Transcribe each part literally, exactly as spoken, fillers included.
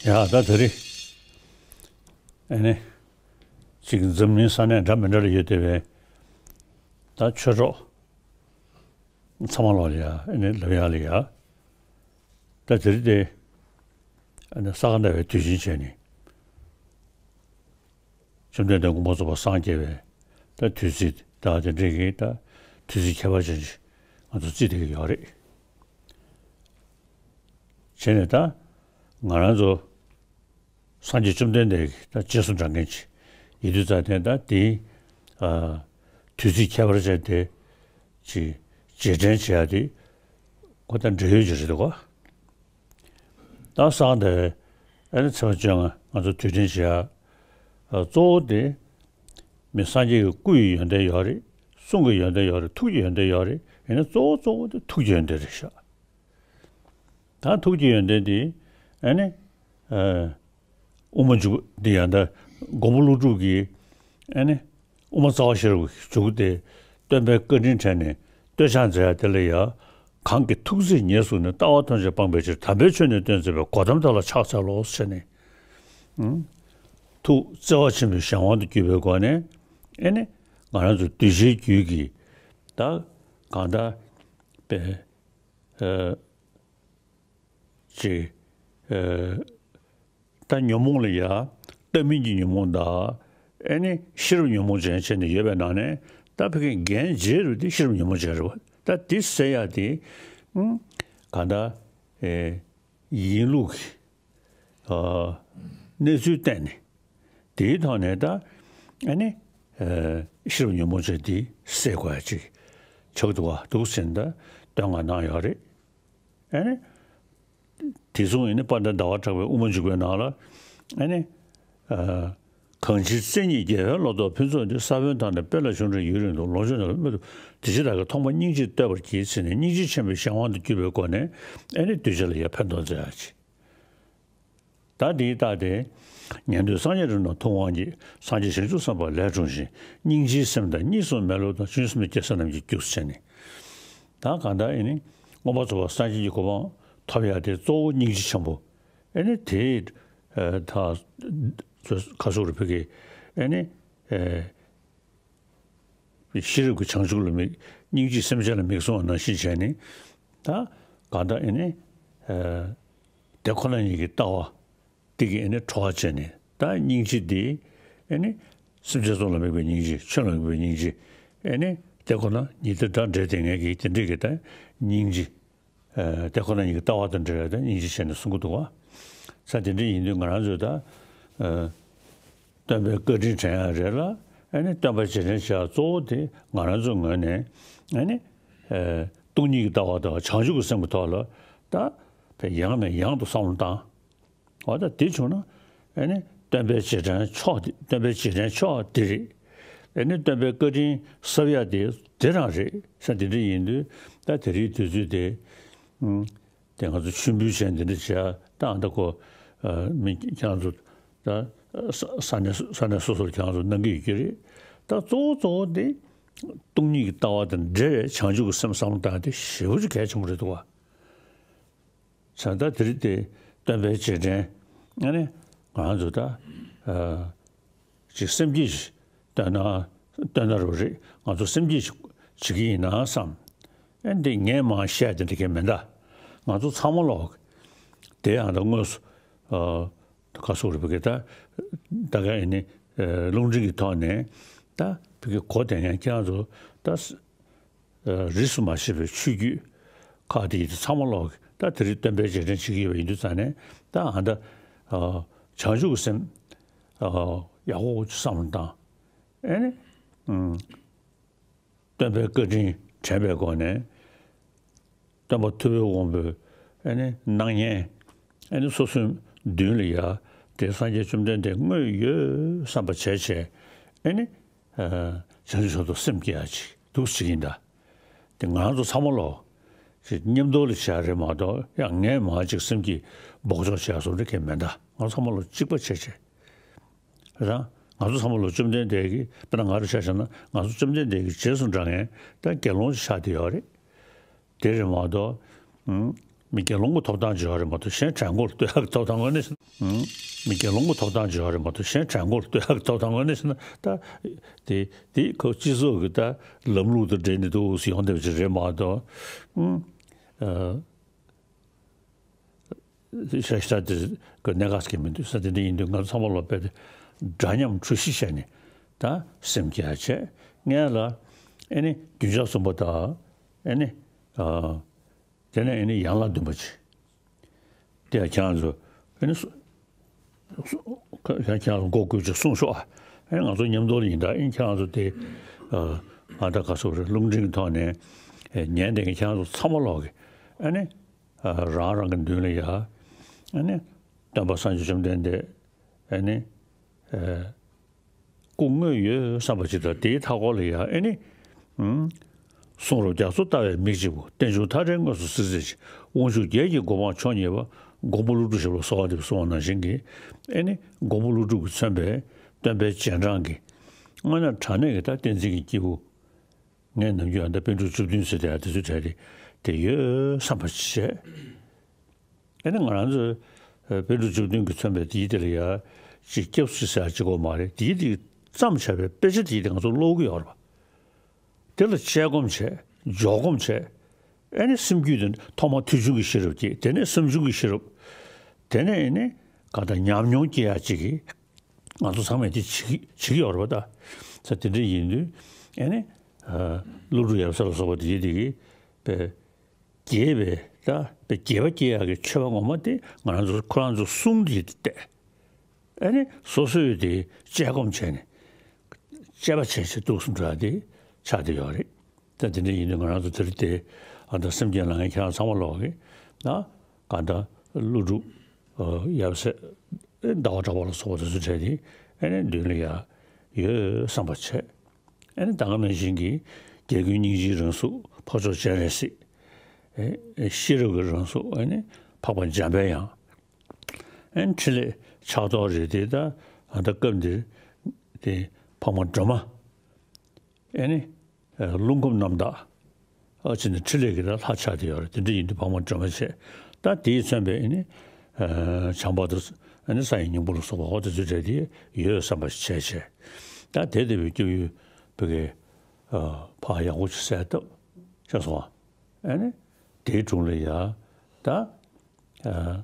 ཡ་ད་དེ་རིང་ཨ་ནི་ཅིག་འཛམ་གླིང་ས་གནས་འདྲ་མི་འདྲ་ལ་ཡོད་བསྡད་པའི་ད་ཆོས་གྲོགས་ཚང་མ་ལོག་ལ་ཡ་ཨ་ནི་ལབ་ཡ་ལ་ཡ། ད་དེ་རིང་དེ་ཨ་ནི་ས་ག་ཟླ་བའི་དུས་ཆེན་བྱས་ནས་བཅོམ་ལྡན་འདས་མངོན་པར་རྫོགས་པར་སངས་རྒྱས་པའི་ད་དུས་ཚིགས་ད་དེ་འདྲའི་གི་ད་དུས་ཚིགས་ཁྱད་པར་ཅན་ཅིག་ང་ཚོ་བརྩི་བསྡད་ཀྱི་ཡོད་རེད། བྱས་ནས་ད་ང་རང་ཚོ་སངས་རྒྱས་བཅོམ་ལྡན་འདས་ཀྱི་ད་རྗེས་སུ་འབྲང་མཁན་ཅིག་ཡིན་དུས་ཙང་ནས་ད་དེའི་ཨ་དུས་ཚིགས་ཁྱད་པར་ཅན་དེ་ཅིག་རྗེས་དྲན་བྱེད་ཡ་དེ་ཁོ་ད་འབྲེལ་ཡོད་ཅིག་རེད་འདུག་ག་ད་སངས་ཏེ་ཨ་ནི་ཚེས་པ་བཅོ་ལྔ་ང་ཚོ་དུས་དྲན་བྱེད་ཡ་གཙོ་བོ་དེ་མི་སངས་རྒྱས་ཀྱི་སྐུ་ཡི་ཡོན་ཏན་ཡོད་རེད། གསུང་གི་ཡོན་ཏན་ཡོད་རེད། ཐུགས་ཀྱི་ཡོན་ཏན་ཡོད་རེད། ཡིན་ན་གཙོ་བོ་གཙོ་བོ་དེ་ཐུགས་ཀྱི་ཡོན་ཏན་རེད་ཤག་ད་ཐུགས་ཀྱི་ཡོན་ཏན་དེ་ཨ་ནི་ཨ་དབུ་མ་འཇུག་འདི་ཡང་ད་མགོན་པོ་ཀླུ་སྒྲུབ་ཀྱིས་ཨ་ནི་དབུ་མ་རྩ་བ་ཤེས་རབ་ཀྱི་མཇུག་དེ་སྟོན་པའི་བཀའ་དྲིན་དྲན་ནས་བསྟོད་ཕྱག་མཛད་ཡ་དེ་ལ་ཡང་གང་གིས་ཐུགས་བརྩེས་ཉེར་བཟུང་ནས། ལྟ་བ་ཐམས་ཅད་སྤངས་པའི་ཕྱིར། དམ་པའི་ཆོས་ནི་སྟོན་མཛད་པའི། གོ་ཏམ་དེ་ལ་ཕྱག་འཚལ་ལོ་ཞེས་ནས། ཨང་། ཐུགས་བརྩེ་བ་ཆེན་པོའི་གཞན་དབང་དུ་གྱུར་པའི་སྒོ་ནས་ཨེ་ནི་ང་རང་ཚོ་གདུལ་བྱའི་རྒྱུད་ཀྱི་ད་གང་ལྟར་པའི་ཨ་ཅིག་ཨ་ད་ཉོན་མོངས་ལ་ཡ་ལྟ་མིན་གྱི་ཉོན་མོངས་དང་ཨེ་ནི་ཤེས་རབ་ཉོན་མོངས་ཅན་བྱས་ནས་ཡོད་པའི་ནང་ནས་ད་ཕ་གི་འགན་ལྗིད་རུ་དེ་ཤེས་རབ་ཉོན་མོངས་ཅན་རེད་བ། ད་དེ་སེལ་ཡ་དེ་ཨང་གང་ལྟར་ཨེ་ཡིན་ལུགས་ཀྱི་ཨ་གནས་ཚུལ་བསྟན་ནས་དེའི་ཐོག་ནས་ད་ཨ་ནི་ཨ་ཤེས་རབ་ཉོན་མོངས་ཅན་དེ་སེལ་དགོས་ཡ་ཅིག་ཆགས་འདུག་བ། འདུག་ཟེར་ནས་ད་བསྟོད་བསྔགས་གནང་ཡོད་རེད། ཨ་ནི་དེ་སོང་ཡིན་ནི་དཔལ་ལྡན་ཟླ་བ་གྲགས་པའི་དབུ་མ་འཇུག་པའི་ནང་ལ་ཨ་ནི་ཨ་གང་ཕྱིར་བརྩེ་ཉིད་རྒྱལ་བའི་བློ་ལྡོག་ཕུན་ཚོགས་འདི། ས་བོན་དང་ནི་སྤེལ་ལ་ཆུ་འདྲ་ཡུན་རིང་དུ། ལོངས་སྤྱོད་ནམ་མཁའ་རྨད་དུ། དེ་ཕྱིར་བདག་གིས་ཐོག་མར་སྙིང་རྗེ་བསྟོད་པར་བགྱི། ཟེར་ནས་སྙིང་རྗེ་ཆེན་པོའི་གཞན་དབང་དུ་གྱུར་པའི་སྒོ་ནས་ཨ་ནི་གདུལ་བྱ་ལ་ཡང་ཕན་ཐོགས་མཛད་ཡ་ཅིག་ད་འདིའི་རྟགས་དེ། ཉན་ཐོས་སངས་རྒྱས་རིགས་རྣམས་ཐུབ་དབང་གིས། སངས་རྒྱས་བྱང་ཆུབ་སེམས་དཔའ་ལས་འཁྲུངས་ཤིང་། སྙིང་རྗེའི་སེམས་དང་གཉིས་སུ་མེད་བློ་དང་། བྱང་ཆུབ་སེམས་དཔའི་རྒྱལ་སྲས་རྣམས་ཀྱིས་བསྐྱངས་སུ་མཆི་ནས། ད་གང་ལྟར་ཨེ་ནི་མངོན་པར་རྫོགས་པར་སངས་རྒྱས་ཀྱི་གོ་འཕང་ཐོབ་ཡ་དེ་གཙོ་བོ་སྙིང་རྗེ་ཆེན་པོ། ཨེ་ནི་དེའི་ཨེ་ད་ཁ་སོག་རུ་ཕུ་གི་ཨེ་ནི་ཨེ་ཤེས་རབ་ཀྱི་བྱང་ཆུབ་ལ་དམིགས། སྙིང་རྗེས་སེམས་ཅན་ལ་དམིགས་སོང་བ་ནང་བཞིན་བྱས་ནས། ད་གང་ལྟར་ཨེ་ནི་ཨེ་དེ་ཁོ་ན་ཉིད་ཀྱི་ལྟ་བ་དེ་གིས་ཨེ་ནི་གྲོལ་བ་བྱས་ནས། ད་སྙིང་རྗེ་དེ་ཨེ་ནི་སེམས་ཅན་ཚོ་ལ་དམིགས་པའི་སྙིང་རྗེ། ཆོས་ལ་དམིགས་པའི་སྙིང་རྗེ། ཨེ་ནི་དེ་ཁོ་ན་ཉིད་དེ་འདྲ་འབྲེལ་ལྡན་ངེས་ཀྱི་དེ་འདྲས་ཀྱི་ད་སྙིང་རྗེ། ཨ་དེ་ཁོ་ན་ཉིད་ཀྱི་ལྟ་བ་དང་འབྲེལ་བའི་ད་སྙིང་རྗེ་བྱས་ནས་གསུང་གི་འདུག་བ། ས་དེ་འདྲ་ཡིན་དུས་ང་རང་ཚོས་ད་ཨ་སྟོན་པའི་བཀའ་དྲིན་དྲན་ཡ་རེད་ལ། ཨ་ནི་སྟོན་པ་རྗེས་དྲན་བྱེད་ཡ་གཙོ་བོ་དེ་ང་རང་ཚོའི་ངོས་ནས་ཨ་ནི་ཨ་སྟོང་ཉིད་ཀྱི་ལྟ་བ་དང་བྱང་ཆུབ་ཀྱི་སེམས་ཀྱི་ཐོག་ལ་ད་ཡང་ནས་ཡང་དུ་བསམ་བློ་བཏང་། འོ་ད་དེ་བྱུང་ན་ཨ་ནི་སྟོན་པའི་རྗེས་དྲན་མཆོག་དེ། སྟོན་པའི་རྗེས་དྲན་མཆོག་དེ་རེད། ཨ་ནི་སྟོན་པའི་བཀའ་དྲིན་གསབ་ཡ་དེ་དེ་རང་རེད། ས་དེ་འདྲ་ཡིན་དུས་ད་དེ་རིང་དུས་ཚོད་དེ་ཨུམ་དེ་ང་ཚོ་མཆོད་འབུལ་བྱས་འདི་འདྲ་བྱས། ད་ཨ་ད་ཁོ་ཨ་མི་ཁྱེད་རང་ཚོ་ད་ས་ས་གནས་ས་གནས་སོ་སོར་ཁྱེད་རང་ཚོ་གནང་གི་ཡོད་ཀྱི་རེད། ད་གཙོ་བོ་གཙོ་བོ་དེ་སྟོང་ཉིད་ཀྱི་ལྟ་བ་དང་འབྲེལ་བའི་བྱང་ཆུབ་ཀྱི་སེམས་བསམ་བློ་བཏང་དེ་ཞེ་པོ་ཅིག་གལ་ཆེན་པོ་རེད་འདུག་བ། བྱས་ཙང་དེ་རིང་དེ་སྟོན་པའི་རྗེས་དྲན་ཨ་ནི་ང་རང་ཚོ་ད་ཨ་ཅིག་སེམས་བསྐྱེད་ཅིག་བཏོན་ན་བཏོན་ན་རུ་རེད། ང་ཚོ་སེམས་བསྐྱེད་ཅིག་བྱེད་ཀྱི་ཡིན་ན་བསམ། ཨ་འདི་ངས་མང་བཤད་དེ་འདྲ་གས་མིན་ད། ང་ཚོ་ཚང་མ་ལོག་དེ་ཡང་ད་དངོས་སུ་ཨ་ཁ་སོག་རུ་བུ་གས་ད་ད་ག་ཨ་ནི་ཨ་རླུང་འཕྲིན་གྱི་ཐོག་ནས་ད་བུ་གས་གོ་དེ་ངས་ཁྱེད་རང་ཚོ་ད། རིས་སུ་མ་ཆད་པའི་ཆོས་བརྒྱུད་ཁག་དེ་ཡིན་དུས་ཚང་མ་ལོག་ད་དེ་རིང་སྟོན་པའི་རྗེས་དྲན་བྱེད་ཀྱི་ཡོད་པ་ཡིན་དུས་ཙང་ནས། ད་ཨ་ད་བྱང་ཆུབ་ཀྱི་སེམས་ཡག་པོ་བསམ་བློ་བཏང་། ཨེ་ནི་སྟོན་པའི་བཀའ་དྲིན་དྲན་པའི་སྒོ་ནས། སྟོན་པ་ཐུབ་པའི་དབང་པོའི་ཨེ་ནི་སྣང་བརྙན་ཨེ་ནི་སོ་སོའི་མདུན་ལ་ཡ་དེ་སངས་རྒྱས་བཅོམ་ལྡན་འདས་དངོས་ཡོད་བསམ་པ་བྱས་བྱས་ཨེ་ནི། བྱང་ཆུབ་མཆོག་ཏུ་སེམས་བསྐྱེད་ཡ་ཅིག་འདུག་ཅིག་ཡིན་ད། དེ་ང་ཚོ་ཚང་མ་ལོ་ཅིག་མཉམ་དུ་ལ་བྱ་རེད་མ་གཏོགས། ཡང་ངས་མ་ཅིག་སེམས་བསྐྱེད་འབོག་ཆོག་བྱས་སོང་རེད་གས་མེད་ད། ང་ཚོ་ཚང་མ་ལོ་གཅིག་པ་བྱས་བྱས་རང་། ང་ཚོ་ཚང་མ་ལོ་བཅོམ་ལྡན་འདས་ཀྱིས་དཔེར་ན་ང་རུ་ཆ་བཞག་ན་ང་ཚོ་བཅོམ་ལྡན་འདས་ཀྱི་རྗེས་སུ་འབྲང་མཁན་ད་དགེ་སློང་ཆགས་བསྡད་ཡོད་རེད། དེ་རེད་མ་གཏོགས། ཨུམ། མི་དགེ་སློང་གི་ཐོབ་ཐང་བརྗོད་ཡ་རེད་མ་གཏོགས་གཞན་བྲན་མགོ་ལ་གཏོད་ཡ་གི་ཐོབ་ཐང་དངོས་གནས་ཟེར་ན། ཨང་། མི་དགེ་སློང་གི་ཐོབ་ཐང་བརྗོད་ཡ་རེད་མ་གཏོགས་གཞན་བྲན་མགོ་ལ་གཏོད་ཡ་གི་ཐོབ་ཐང་དངོས་གནས་ཟེར་ན། ད་དེ་དེ་ཁོ་སྤྱི་ཚོགས་ཀྱི་ད་ལམ་ལུགས་དང་འབྲེལ་ནས་འདུག་ཟེར་ཡོང་བསྡད་པ་ཅིག་རེད་མ་གཏོགས། ཨང་། ཨ། ཤ་ཤ་དེ་གི་གནད་འགག་ཟེར་གྱི་མི་འདུག་ས། དེ་འདྲ་ཡིན་དུས་ང་ཚོ་ཚང་མ་ལོག་པའི་དེ་འདྲ་མཉམ་གྲོས་གཞི་བྱས་ནས་ད་སེམས་བསྐྱེད་ཡ་བྱས། སྔོན་ལ་ཨེ་ནི་རྒྱུན་ཆགས་གསུམ་པོ་དང་། ཨེ་ནི། ཨ། དེ་ནས་ཨེ་ནི་ཡན་ལག་བདུན་པ་བྱས། དེ་ཡང་ཁྱེད་རང་ཚོ་ཨེ་ནི་སུ་སུ་ཁྱེད་ཁྱེད་རང་ཚོ་མགོ་སྒུར་ཅིག་གསུངས་ཤོག་ཨ། ཨེ་ནི་ང་ཚོ་མཉམ་དུ་ཡིན་ད། ཨེ་ནི་ཁྱེད་རང་ཚོ་དེ། ཨ། ཨ། ད་ག་ཟེར་རེད། རླུང་འཕྲིན་གྱི་ཐོག་ནས་ཨེ་ཉན་བསྡད་མཁན་ཁྱེད་རང་ཚོ་ཚང་མ་ལོག་གི། ཨེ་ནི། ཨ། རང་རང་གི་མདུན་ལ་ཡ། ཨེ་ནི། སྟོན་པ་སངས་རྒྱས་བཅོམ་ལྡན་འདས། ཨེ་ནི། ཨ། སྐུ་དངོས་ཡོད་བསམ་པ་ཅིག་དང་། དེའི་མཐའ་སྐོར་ལ་ཡ་ཨེ་ནི། ཨུམ། གསུང་རབ་རྒྱ་མཚོ་ལྟ་བའི་མིག་གཅིག་པུ། རྟེན་འབྱུང་མཐའ་བྲལ་དངོས་སུ་གཟིགས་མཛད་ཅིང་། དབང་ཕྱུག་བརྒྱད་ཀྱི་གོ་འཕང་མཆོག་བརྙེས་པ། མགོན་པོ་ཀླུ་སྒྲུབ་ཞབས་ལ་གསོལ་བ་འདེབས་གསུངས་པ་ནང་བཞིན་གྱི། ཨེ་ནི་མགོན་པོ་ཀླུ་སྒྲུབ་ཀྱིས་མཚོན་པའི་སྟོན་པའི་རྗེས་འབྲང་གི་དངོས་གནས་དྲང་གནས་ཀྱི་ད་བསྟན་འཛིན་གྱི་སྐྱེས་བུ། ངས་ནམ་རྒྱུན་ཨ་ད་པཎ་གྲུབ་བཅུ་བདུན་ཟེར་དེ་ཡ་དེ་ཚོའི་གྲས་དེ་དེ་ཡོད་བསམ་པ་བྱས། ཨེ་ནི་ང་རང་ཚོས་ཨ་པཎ་གྲུབ་བཅུ་བདུན་གྱིས་མཚོན་པའི་དེའི་དེ་ལ་ཡ་ཅིག་སྐྱབས་སུ་ཟེར་ཡ་གཅིག་པོ་མ་རེད། དེའི་དེ་བརྩམས་བྱས་པའི་དཔེ་ཆ་དེའི་དེ་ང་ཚོ་ཀློག་གི་ཡོད་རེད་པ། དེ་ལ་དཔྱད་སྒོམ་བྱས། འཇོག་སྒོམ་བྱས། ཨེ་ནི་སེམས་རྒྱུད་དེ་ཐོག་མར་ཐོས་བྱུང་གི་ཤེས་རབ་སྐྱེས། དེ་ནས་བསམ་བྱུང་གི་ཤེས་རབ། དེ་ནས་ཨེ་ནི་ག་ད་ཉམས་མྱོང་སྐྱེ་ཡ་གཅིག་གིས། ང་ཚོ་ཚང་མས་དེ་བྱེད་ཀྱི་བྱེད་ཀྱི་ཡོད་རེད་པ་ད། ས་དེ་འདྲ་ཡིན་དུས་ཨེ་ནི་ཨ་ཀླུ་སྒྲུབ་ཡབ་སྲས་ལ་སོགས་པ་དེ་དེ་གི་དཔེ་རྒྱས་པའི་ད་དཔེ་རྒྱས་པ་སྐྱེ་ཡག་གི་མཆོད་པ་ངོ་མ་དེ་ང་རང་ཚོ་ཁོ་རང་ཚོ་གསུང་དེ་བལྟས། ཨེ་ནི་སོ་སོས་དེ་དཔྱད་སྒོམ་བྱས་ནས་དཔྱད་པ་བྱས་བྱས་འདུག་སེ་འགྲོ་ཡ་དེ་ཆགས་བསྡད་ཡོད་རེད། ད་དེ་འདྲ་ཡིན་དུས་ང་རང་ཚོ་དེ་རིང་དེ་ཨ་ད་སེམས་བསྐྱེད་གནང་མཁན་ཁྱེད་རང་ཚང་མ་ལོག་གི་ན་ག་ད་ཀླུ་སྒྲུབ། ཨ། ཡབ་སྲས། ཨེ། ཟླ་བ་གྲགས་པ་ལ་སོགས་པ་དེ་ཚོ་གྲས་དེ་ཨེ་ནི་མདུན་ལ་ཡ་ཡོད་བསམ་པ་བྱས། ཨེ་ནི་ད་ག་ནང་བཞིན་གྱི་རྒྱལ་ཀུན་སྙིང་རྗེའི་རང་གཟུགས། འཕགས་མཆོག་སྤྱན་རས་གཟིགས། ཨེ། ཤེས་རབ་ཀྱི་རང་གཟུགས། ཨེ་ནི་འཕགས་པ་འཇམ་པའི་དབྱངས། ཨེ་ནི་ཕྲིན་ལས་ཕྱག་རྡོར་རེད་དེ། ད་ཨ་ད་སྐབས་འདིར་དེ་འཕགས་མ་སྒྲོལ་མ། ཨེ་ནི། ཨ། རླུང་ཁམས་རྣམ་དག་ཨ་ཅེ་ནི་ཕྲིན་ལས་ཀྱི་ལ་ལྷ་ཆགས་བསྡད་ཡོད་རེད། དེ་འདྲ་ཡིན་དུས་འཕགས་མ་སྒྲོལ་མ་བྱས། ད་དེས་མཚོན་པའི་ཨེ་ནི། ཨ། བྱམས་པ་དང་། ཨེ་ནི་ས་ཡི་སྙིང་པོ་ལ་སོགས་པ་འོ་དེ་ཚོའི་གྲས་དེ་ཡོད་བསམ་པ་ཞིག་བྱས་བྱས། ད་དེ་ལྟ་བུའི་སྐྱབས་ཡུལ་བོད་ཀྱི། ཨ། ཕ་ཡག་པོ་ཅིག་གསལ་བཏབ་བྱས་སོང་བ། ཨེ་ནི། དེའི་དྲུང་ལ་ཡ། ད། ཨ།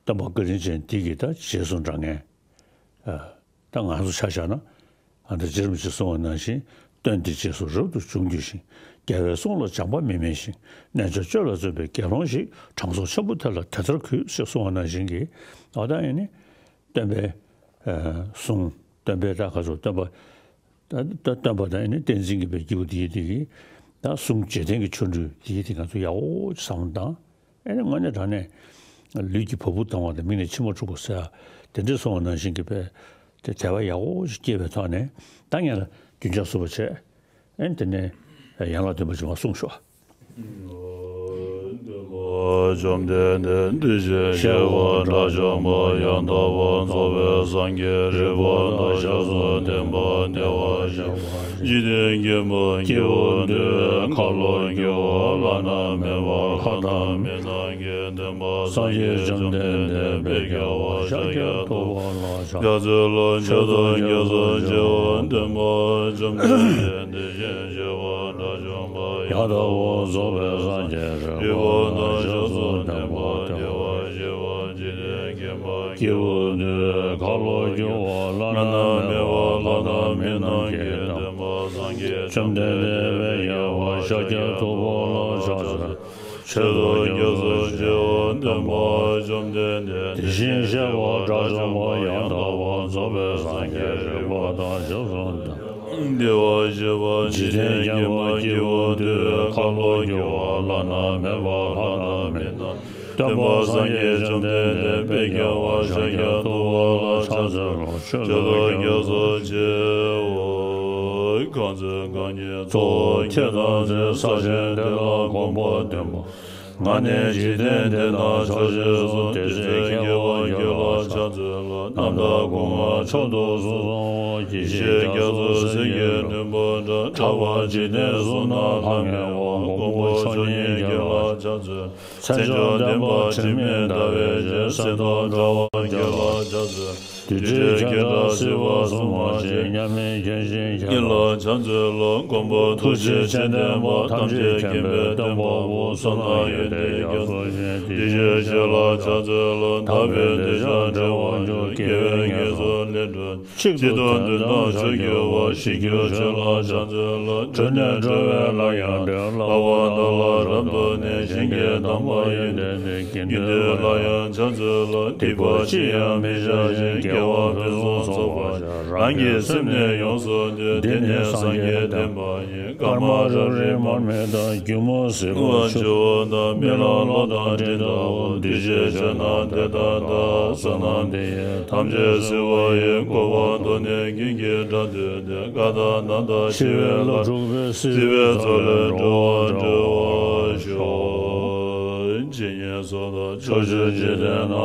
སྟོན་པ་བཀའ་དྲིན་ཅན་འདི་གི་ད་རྗེས་སུ་འབྲང་མཁན། ཨ། ད་ང་ཚོ་ཆ་བཞག་ན། ཨ། ད་རྗེ་རིན་པོ་ཆེས་གསུངས་པ་ནང་བཞིན། སྟོན་འདི་རྗེས་སུ་རབ་ཏུ་འབྱུང་གྱུར་ཅིང་། རྒྱལ་བའི་གསུང་ལ་སྦྱངས་པ་མི་དམན་ཞིང་། རྣལ་འབྱོར་སྤྱོད་ལ་བརྩོན་པའི་དགེ་སློང་ཞིག། དྲང་སྲོང་ཆེན་པོ་དེ་ལ་དེ་ལྟར་གུས། ཞེས་གསུངས་པ་ནང་བཞིན་གྱི། ཨ། ད་ཨེ་ནི། སྟོན་པའི། ཨ། གསུང་། སྟོན་པའི་ད་ག་ཚོད་སྟོན་པ། ད་ད་སྟོན་པ་དང་ཨེ་ནི་བསྟན་འཛིན་གྱི་དཔེ་སྐྱེས་བུ་དེའི་དེ་གི། ད་གསུང་རྗེས་དྲན་གྱི་ཆོ་འཕྲུལ་དེའི་དེ་ང་ཚོ་ཡག་པོ་བསམ་བློ་བཏང་། ཨེ་ནི་དངོས་གནས་དྲང་གནས་ལུས་ཀྱི་བ་སྤུ་ལྡང་བ་དང་མིག་ནས་མཆི་མ་འཁྲུག་པ་ཟེར་ཡ་དེ་འདྲ་སོང་བ་ནང་བཞིན་གྱི་དཔེ་དེ་དད་པ་ཡག་པོ་ཞིག་སྐྱེས་པའི་ཐོག་ནས། ད་ངས་ལ་རྒྱུན་ཆགས་གསུམ་པོ་བྱས། ཨེ་ནི་དེ་ནས་ཡན་ལག་བདུན་པ་ཅིག་མར་གསུངས་ཤོག། བཅོམ་ལྡན་འདས་དེ་བཞིན་གཤེགས་པ་དགྲ་བཅོམ་པ་ཡང་དག་པར་རྫོགས་པའི་སངས་རྒྱས་རིག་པ་དང་ཞབས་སུ་ལྡན་པ་བདེ་བར་གཤེགས་པ་འཇིག་རྟེན་མཁྱེན་པ་སྐྱེས་བུ་འདུལ་བའི་ཁ་ལོ་སྒྱུར་བ་བླ་ན་མེད་པ་ལྷ་དང་མི་རྣམས་ཀྱི་སྟོན་པ་སངས་རྒྱས་བཅོམ་ལྡན་འདས་དཔལ་རྒྱལ་བ་ཤཱཀྱ་ཐུབ་པ་ལ་ཕྱག་འཚལ་ལོ། མཆོད་དོ། སྐྱབས་སུ་མཆིའོ། སྟོན་པ་བཅོམ་ལྡན་འདས་དེ་བཞིན་གཤེགས་པ་དགྲ་བཅོམ་པ་ཡང་དག་པར་རྫོགས་པའི་སངས་རྒྱས་རིག་པ་དང་ཞབས་སུ་ལྡན་པ་བདེ་བར་གཤེགས་པ་འཇིག་རྟེན་མཁྱེན་པ་སྐྱེས་བུ་འདུལ་བའི་ཁ་ལོ་སྒྱུར་བ་བླ་ན་མེད་པ་ལྷ་དང་མི་རྣམས་ཀྱི་སྟོན་པ་སངས་རྒྱས་བཅོམ་ལྡན་འདས་དཔལ་རྒྱལ་བ་ཤཱཀྱ་ཐུབ་པ་ལ་ཕྱག་འཚལ། མཆོད་དོ། སྐྱབས་སུ་མཆིའོ། སྟོན་པ་བཅོམ་ལྡན་འདས་དེ་བཞིན་གཤེགས་པ་དགྲ་བཅོམ་པ་ཡང་དག་པར་རྫོགས་པའི་སངས་རྒྱས་རིག་པ་དང་ཞབས་སུ་ལྡན་པ་བདེ་བར་གཤེགས་པ་འཇིག་རྟེན་མཁྱེན་པ་སྐྱེས་བུ་འདུལ་བའི་ཁ་ལོ་སྒྱུར་བ་བླ་ན་མེད་པ་ལྷ་དང་མི་རྣམས་སྟོན་པ་སངས་རྒྱས་བཅོམ་ལྡན་འདས་དཔལ་རྒྱལ་བ་ཤཱཀྱ་ཐུབ་པ་ལ་ཕྱག་འཚལ་ལོ། མཆོད་དོ། སྐྱབས་སུ་མཆིའོ། གང་ཚེ་རྐང་གཉིས་གཙོ་བོ་ཁྱེད་དང་འཕྲད། ས་ཆེན་འདི་ལ་གོམ་པ་བདུན་པ། ང་ནི་འཇིག་རྟེན་འདི་ན་ཕྱག་བཞེས་སོ། དེ་ཚེ་སྐྱེ་བ་ཁྱེད་ལ་ཕྱག་འཚལ་ལོ། རྣམ་དག་སྐུ་མངའ་མཆོག་ཏུ་གཟུགས་བཟང་བོ། ཡེ་ཤེས་རྒྱ་མཚོ་གསེར་གྱི་མདུད་པ་འདྲ། ཕྲག་པ་འཇིག་རྟེན་གསུམ་ན་ལྷམ་གྱི་འོག་མགོན་པོ་མཆོག་བརྙེས་ཁྱེད་ལ་ ཕྱག་འཚལ། མཚན་མཆོག་ལྡན་པ་དྲི་མེད་ཟླ་བའི་ཞལ། གསེར་མདོག་འདྲ་བ་རྒྱན་ལ་ཕྱག་འཚལ། རྡུལ་བྲལ་ཁྱོད་འདྲ་སྲིད་པར་གསུངས་མ་མཆིས། མཉམ་མེད་ཁྱོད་བཞིན་ཁྱེད་ལ་ཕྱག་འཚལ་ལོ། མགོན་པོ་ཐུགས་རྗེ་ཆེ་ལྡན་པ། ཐམས་ཅད་མཁྱེན་པའི་སྟོན་པ་པོ། བསོད་ནམས་ཡོན་ཏན་རྒྱ་མཚོ་ཆེ། གདུལ་བྱའི་ཆོས་ལ་ཕྱག་འཚལ་ལོ། དག་པའི་གདུལ་བྱ་བྲལ་བར་གྱུར། དགེ་བའི་ངལ་གསོ་ལས་གྲོལ། གཅིག་ཏུ་དོན་དམ་ཕྱོགས་བསྒྱུར་བ། ཞི་རྒྱས་ཆོས་ལ་ཕྱག་འཚལ་ལོ། གྲོལ་ནས་གྲོལ་བའི་ལམ་ཡང་བདེ། ལྷག་པར་བདག་ལ་རབ་ཏུ་གནས། ཞིང་གི་དམ་པ་ཡོན་ཏན་ལྡན། དགེ་འདུན་ལ་ཡང་ཕྱག་འཚལ་ལོ། སྡིག་པ་ཅི་ཡང་མི་བྱ་ཞིང་། དགེ་བ་ཕུན་སུམ་ཚོགས་པར་བྱ། རང་གི་སེམས་ནི་ཡོངས་སུ་འདུལ། འདི་ནི་སངས་རྒྱས་བསྟན་པ་ཡིན། སྐར་མ་རབ་རིབ་མར་མེ་ལྟར། སྒྱུ་མ་ཟིལ་པར་ཆུ་བོ་ལྟར། རྨི་ལམ་གློག་དང་སྤྲིན་ལྟ་བུ། གདུལ་བྱའི་ཆོས་རྣམས་དེ་ལྟར་གདའ། བསོད་ནམས་འདི་ཡིས་ཐམས་ཅད་གཟིགས་པ་ཡི། གོ་འཕང་མདོ་ནི་ཀུན་གྱི་སྒྲ་ཐོས་ཏེ། ཀ་དག་ན་དག་ཞི་བའི་བློ་འཁྲུགས་པས། སྲིད་པའི་མཚོ་ལས་འགྲོ་བ་སྒྲོལ་བར་ཤོག་ཇི་སྙེད་སུ་དག་ཕྱོགས་བཅུའི་འཇིག་རྟེན་ན།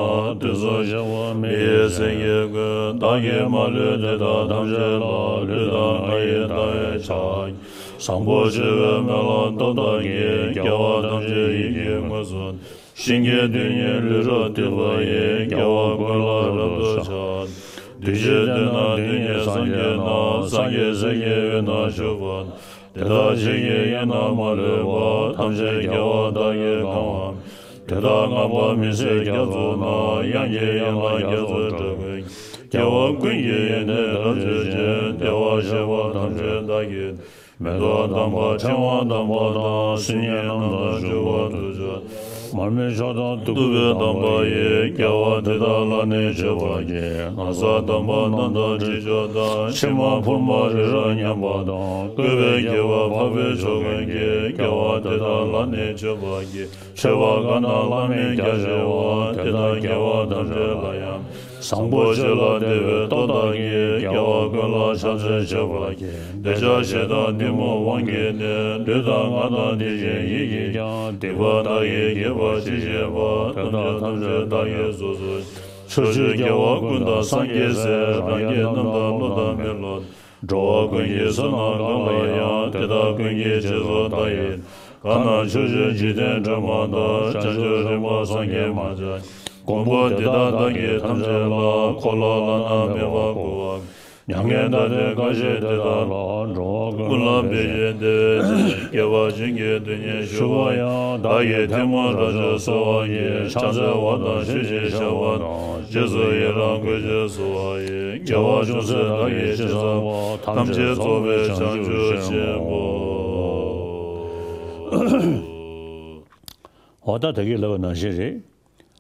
དུས་གསུམ་གཤེགས་པ་མི་ཡི་སེང་གེ་ཀུན། བདག་གིས་མ་ལུས་དེ་དག་ཐམས་ཅད་ལ། ལུས་དང་ངག་ཡིད་དང་བས་ཕྱག་བཟང་པོ་སྤྱོད་པའི་སྨོན་ལམ་སྟོབས་དང་བགྱི། རྒྱལ་བ་ཐམས་ཅད་ཡིད་ཀྱིས་མངོན་སུམ། ཞིང་གི་རྡུལ་སྙེད་ལུས་རབ་གཏིབས་པ་ཡི། རྒྱལ་བ་ཀུན་ལ་རབ་ཏུ་ཕྱག་གདུལ་བྱའི་དོན་རྣམས་དོན་གཉེར་སངས་རྒྱས་རྣམས། སངས་རྒྱས་སྲས་ཀྱི་དབུས་ན་བཞུགས་པ། དེ་དག་ཆོས་ཀྱི་དབྱིངས་རྣམས་མ་ལུས་པ། ཐམས་ཅད་རྒྱལ་བ་དག་གིས་གང་བ། དེ་དག་བསྔགས་པ་མི་ཟད་རྒྱ་མཚོ་རྣམས། དབྱངས་ཀྱི་ཡན་ལག་རྒྱ་མཚོའི་སྒྲ་ཀུན། རྒྱལ་བ་ཀུན་གྱི་ཡོན་ཏན་རབ་བརྗོད་ཅིང་། བདེ་བར་གཤེགས་པ་ཐམས་ཅད་བདག་གིས། མེ་ཏོག་དམ་པ་ཕྲེང་བ་དམ་པ་དང་། སིལ་སྙན་རྣམས་དང་བྱུག་པ་དུར་ཁྲོད། མར་མེ་མཆོག་དང་བདུག་སྤོས་དམ་པ་ཡིས། རྒྱལ་བ་དེ་དག་ལ་ནི་མཆོད་པར་བགྱི། ན་བཟའ་དམ་པ་རྣམས་དང་དྲི་མཆོག་དང་། ཕྱེ་མ་ཕུར་མ་རི་རབ་མཉམ་པ་དང་། བཀོད་པའི་དགྱེས་པ་འཕགས་པའི་མཆོག་ཀུན་གྱིས། རྒྱལ་བ་དེ་དག་ལ་ནི་མཆོད་པར་བགྱི། མཆོད་པ་གང་དང་བླ་མེད་རྒྱ་ཆེ་བ། དེ་དག་རྒྱལ་བ་ཐམས་ཅད་ལ་ཡང་། བཟང་པོ་སྤྱོད་ལ་བདེ་བའི་སྟོབས་དག་གིས། རྒྱལ་བ་ཀུན་ལ་ཕྱག་འཚལ་མཆོད་པར་བགྱི། འདོད་ཆགས་ཞེ་སྡང་གཏི་མུག་དབང་གིས་ནི། ལུས་དང་ངག་དང་དེ་བཞིན་ཡིད་ཀྱིས་ཀྱང་། སྡིག་པ་བདག་གིས་བགྱིས་པ་ཅི་མཆིས་པ། དེ་དག་ཐམས་ཅད་བདག་གིས་སོ་སོར། ཕྱོགས་བཅུའི་རྒྱལ་བ་ཀུན་དང་སངས་རྒྱས་སྲས། རང་རྒྱལ་རྣམས་དང་བློ་དང་མི་སློབ། འགྲོ་བ་ཀུན་གྱི་བསོད་ནམས་གང་ལ་ཡང་། དེ་དག་ཀུན་གྱི་རྗེས་སུ་བདག་ཡི། གང་རྣམས་ཕྱོགས་བཅུའི་འཇིག་རྟེན་སྒྲོན་མ་དང་། བྱང་ཆུབ་རིམ་པ་སངས་རྒྱས་མ་ཆགས། མགོན་པོ་དེ་དག་བདག་གིས་ཐམས་ཅད་ལ། འཁོར་ལོ་བླ་ན་མེད་པ་བསྐོར་བ། མྱ་ངན་འདའ་སྟོན་བཀའ་བཞིན་དེ་དག་ལ། འགྲོ་བ་ཀུན་ལ་ཕན་ཞིང་བདེ་བའི་ཕྱིར། སྐྱེ་བ་གཞན་གྱི་དོན་སྙིང་ཞུ་བ་ཡང་། བདག་གིས་ཐལ་མོ་སྒྲ་ཆོག་གསོལ་བ་བགྱི། ཕྱག་འཚལ་བ་དང་ཞུས་ཤིང་བཤགས་པ་དང་། རྗེས་སུ་ཡི་རང་བསྐུལ་ཞིང་གསོལ་བ་ཡི། དགེ་བ་ཅུང་ཟད་བདག་གིས་ཅི་བསགས་པ། ཐམས་ཅད་རྫོགས་པའི་བྱང་ཆུབ་ཆེན་པོ། འོ་ད་ད་གིན་ལབ་པ་ནང་བཞིན་རེད།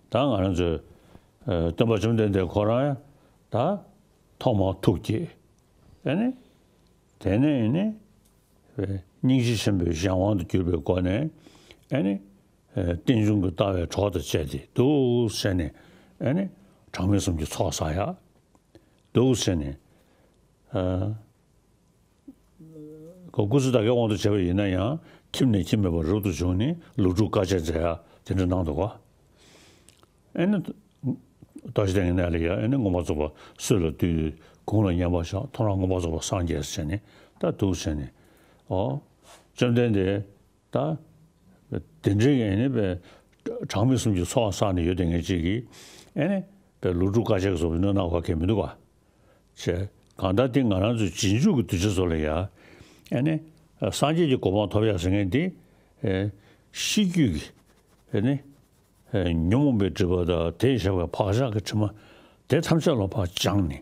ད་ང་རང་ཚོའི་ཨ་སྟོན་པ་བཅོམ་ལྡན་འདས་ཁོ་རང་ཡང་ད་ཐོག་མར་ཐུགས་བསྐྱེད། ཨེ་ནི། དེ་ནས་ཨེ་ནི། སྙིང་རྗེ་ཆེན་པོའི་གཞན་དབང་དུ་གྱུར་པའི་སྒོ་ནས་ཨེ་ནི། རྟེན་འབྱུང་གི་ལྟ་བའི་གྲོགས་དང་བཅས་ཏེ་འདུག་ཟེར་ནས་ཨེ་ནི། གྲངས་མེད་གསུམ་གྱི་ཚོགས་བསགས་ཡ་འདུག་ཟེར་ནས། ཨ། ཁོ་སྐུ་ཚེ་ད་གའི་དབང་དུ་བྱས་པ་ཡིན་ན་ཡང་ཁྱིམ་ནས་ཁྱིམ་མེད་པར་རབ་ཏུ་བྱུང་ནས་ལོ་དྲུག་དཀའ་སྤྱད་མཛད་ཡ་དེ་འདྲ་གནང་འདུག་ག་ཨེ་ནི། རྟག་ཞི་སྟེང་གི་གནས་ལ་ཡ་ཨེ་ནི་མངོན་པར་རྫོགས་པ་སྲོད་ལ་བཏུད། དགུང་ལ་མཉམ་པར་བཞག་ཐོ་རངས་མངོན་པར་རྫོགས་པར་སངས་རྒྱས་ཟེར་ནས་ད་འདུག་ཟེར་ནས། ཨོ། བཅོམ་ལྡན་འདས་ད། དེ་འདྲའི་ཨེ་ནི་པའི་གྲངས་མེད་གསུམ་གྱི་ཚོགས་བསགས་ནས་ཡོད་དེ་ངེད་ཅིག་གིས་ཨེ་ནི་པའི་ལོ་དྲུག་དཀའ་སྤྱད་ཀྱི་བཟོ་བའི་གནོད་གནང་བ་གང་མི་འདུག་ག་བྱས། གང་ལྟར་དེ་ང་རང་ཚོའི་རྗེས་འཇུག་གི་གདུལ་བྱ་ཚོ་ལ་ཡ། ཨེ་ནི། སངས་རྒྱས་ཀྱི་གོ་འཕང་ཐོབ་ཡག་ཟེར་མཁན་དེ། ཨེ། ཤེས་རྒྱུད་ཀྱི། ཨེ་ནི། ཨེ། ཉོན་མོངས་པའི་སྒྲིབ་པ་དང་དེ་བཞག་པའི་བག་ཆགས་ཀྱི་དྲི་མ། དེ་ཐམས་ཅད་ལ་ཕར་སྦྱངས་ནས།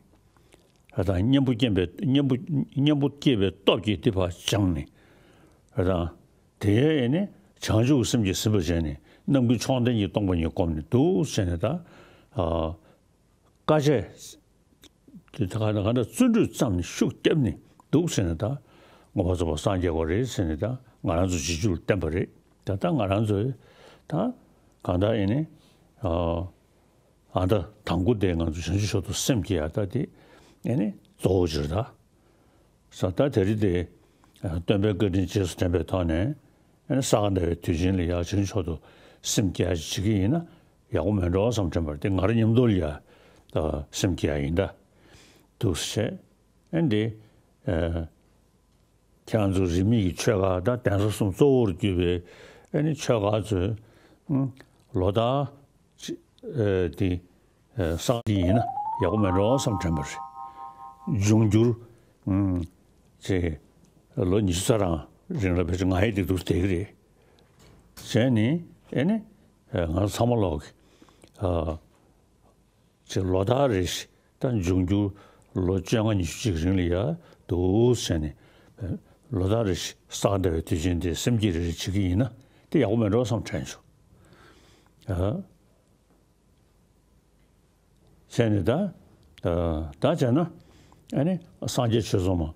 ཨེ་དང་གཉེན་པོ་སྐྱེས་པའི་གཉེན་པོ་གཉེན་པོ་སྐྱེས་པའི་སྟོབས་ཀྱིས་དེ་ཕར་སྦྱངས་ནས། ཨེ་དང་། དེ་ཨེ་ནི། བྱང་ཆུབ་ཀྱི་སེམས་ཀྱིས་ཟིན་པར་བྱས་ནས་རྣམ་ཀུན་མཆོག་ལྡན་གྱི་སྟོང་པ་ཉིད་བསྒོམས་ནས་འདུག་ཟེར་ནས་ད། ཨ། དཀའ་སྤྱད། དེ་ད་ག་ད་ག་ད་བརྩོན་འགྲུས་བརྩམས་ནས་ཤུགས་བརྒྱབ་ནས་འདུག་ཟེར་ནས་ད་མངོན་པར་རྫོགས་པར་སངས་རྒྱས་པ་རེད་ཟེར་ནས་ད་ང་རང་ཚོ་རྗེས་འཇུག་ལ་བསྟན་པ་རེད། ད་ལྟ་ང་རང་ཚོའི་ད་གང་ལྟར་ཨེ་ནི་ཨ་ད་དང་པོ་དེ་ང་ཚོ་བྱང་ཆུབ་མཆོག་ཏུ་སེམས་བསྐྱེད་ཡ་ད་དེ་ཨེ་ནི་གཙོ་བོ་ཅིག་རེད་ད། ས་ད་དེ་རིང་དེ་སྟོན་པའི་བཀའ་དྲིན་རྗེས་སུ་དྲན་པའི་ཐོག་ནས། ཨ་ནི་ས་ག་ཟླ་བའི་དུས་ཆེན་ལ་ཡ་བྱང་ཆུབ་མཆོག་ཏུ་སེམས་བསྐྱེད་ཡ་ཞིག་བྱེད་ཀྱི་ཡིན་ན་ཡག་པོ་མེད་འགྲོ་བསམ་དྲན་པ་རེད། དེ་ང་རང་མཉམ་དུ་ལ་ཡ་ད་སེམས་བསྐྱེད་ཡ་ཡིན་ད། འདུག་སེ་བྱས། ཨ་ནི་དེ། ཨ། ཁྱེད་རང་ཚོ་རིས་མེད་ཀྱི་ཆོས་ཁག་ད་གདན་ས་གསུམ་གཙོ་བོར་གྱུར་པའི་ ཨེ་ནི་ཆོས་ག་ཚོད་ལོ་ལྟར་ཅི་ཨེ་དེ་ཨེ་བསགས་ཀྱི་ཡིན་ན་ཡག་པོ་མེད་འགྲོ་བསམ་དྲན་པ་རེད། འབྱུང་འགྱུར་ཨུམ་ཅེ་ལོ་ཉི་ཤུ་རྩ་གྲངས་རིང་ལ་ཕལ་ཆེར་ང་ཡི་སྡིག་སྡུག་བསྡད་ཀྱི་རེད། བྱས་ནི་ཨེ་ནི་ཨེ་ང་ཚོ་ཚང་མ་ལོག་གི་ཨ་ཅེ་ལོ་ལྟར་རེ་བཞིན་ད་འབྱུང་འགྱུར་ལོ་བཅོ་ལྔ་ཉི་ཤུ་ཅིག་རིང་ལ་ཡ་འདུག་བྱས་ནི་ལོ་ལྟར་རེ་བཞིན་བསགས་འདྲ་བའི་དུས་ཆེན་དེ་སེམས་བསྐྱེད་རེ་རེ་བྱེད་ཀྱི་ཡིན་ན་དེ་ཡག་པོ་མེད་འགྲོ་བསམ་དྲན་བྱུང་། ཨ། བྱས་ནས་ད། ད་བྱས་ན། ཨ་ནི་སངས་རྒྱས་ཆོས་ཚོགས་མ།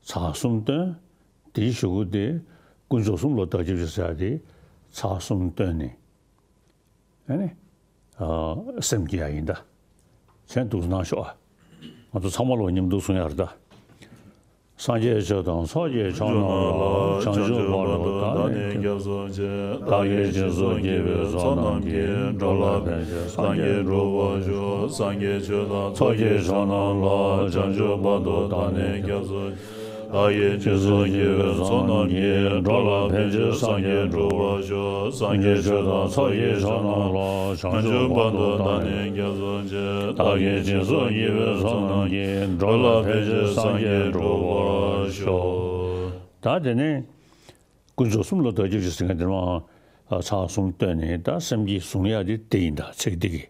ཚར་གསུམ་བཏོན། དེའི་གཞུག་གུ་དེ་དཀོན་མཆོག་གསུམ་ལ་བདག་སྐྱབས་ཞུ་ཟེར་ཡ་དེ་ཚར་གསུམ་བཏོན་ནས། ཨ་ནི། སེམས་བསྐྱེད་ཡ་ཡིན་ད། བྱས་འདུག་གནང་ཤོག་ཨ། ང་ཚོ་ཚང་མ་ལོ་མཉམ་འདུག་གསུང་ཡ་རེད་ད། སངས་རྒྱས་ཆོས་དང་ཚོགས་ཀྱི་མཆོག་རྣམས་ལ། བྱང་ཆུབ་བར་དུ་བདག་ནི་སྐྱབས་སུ་མཆི། བདག་གིས་སྦྱིན་སོགས་བགྱིས་པའི་ཚོགས་རྣམས་ཀྱིས། འགྲོ་ལ་ཕན་ཕྱིར་སངས་རྒྱས་འགྲུབ་པར་ཤོག་སངས་རྒྱས་ཆོས་དང་ཚོགས་ཀྱི་མཆོག་རྣམས་ལ། བྱང་ཆུབ་བར་དུ་བདག་ནི་སྐྱབས་སུ་མཆི། བདག་གིས་སྦྱིན་སོགས་བགྱིས་པའི་ཚོགས་རྣམས་ཀྱིས། འགྲོ་ལ་ཕན་ཕྱིར་སངས་རྒྱས་འགྲུབ་པར་ཤོག་སངས་རྒྱས་ཆོས་དང་ཚོགས་ཀྱི་མཆོག་རྣམས་ལ། བྱང་ཆུབ་བར་དུ་བདག་ནི་སྐྱབས་སུ་མཆི། བདག་གིས་སྦྱིན་སོགས་བགྱིས་པའི་ཚོགས་རྣམས་ཀྱིས། འགྲོ་ལ་ཕན་ཕྱིར་སངས་རྒྱས་འགྲུབ་པར་ཤོག་ད་དེ་ནས་དཀོན་མཆོག་གསུམ་ལ་བདག་སྐྱབས་ཞུ་ཟེར་མཁན་དེ་མ་ཚར་གསུམ་བཏོན་ནས་ད་སེམས་བསྐྱེད་གསུང་ཡག་དེ་དེ་ཡིན་ད་ཚིག་འདི་གི།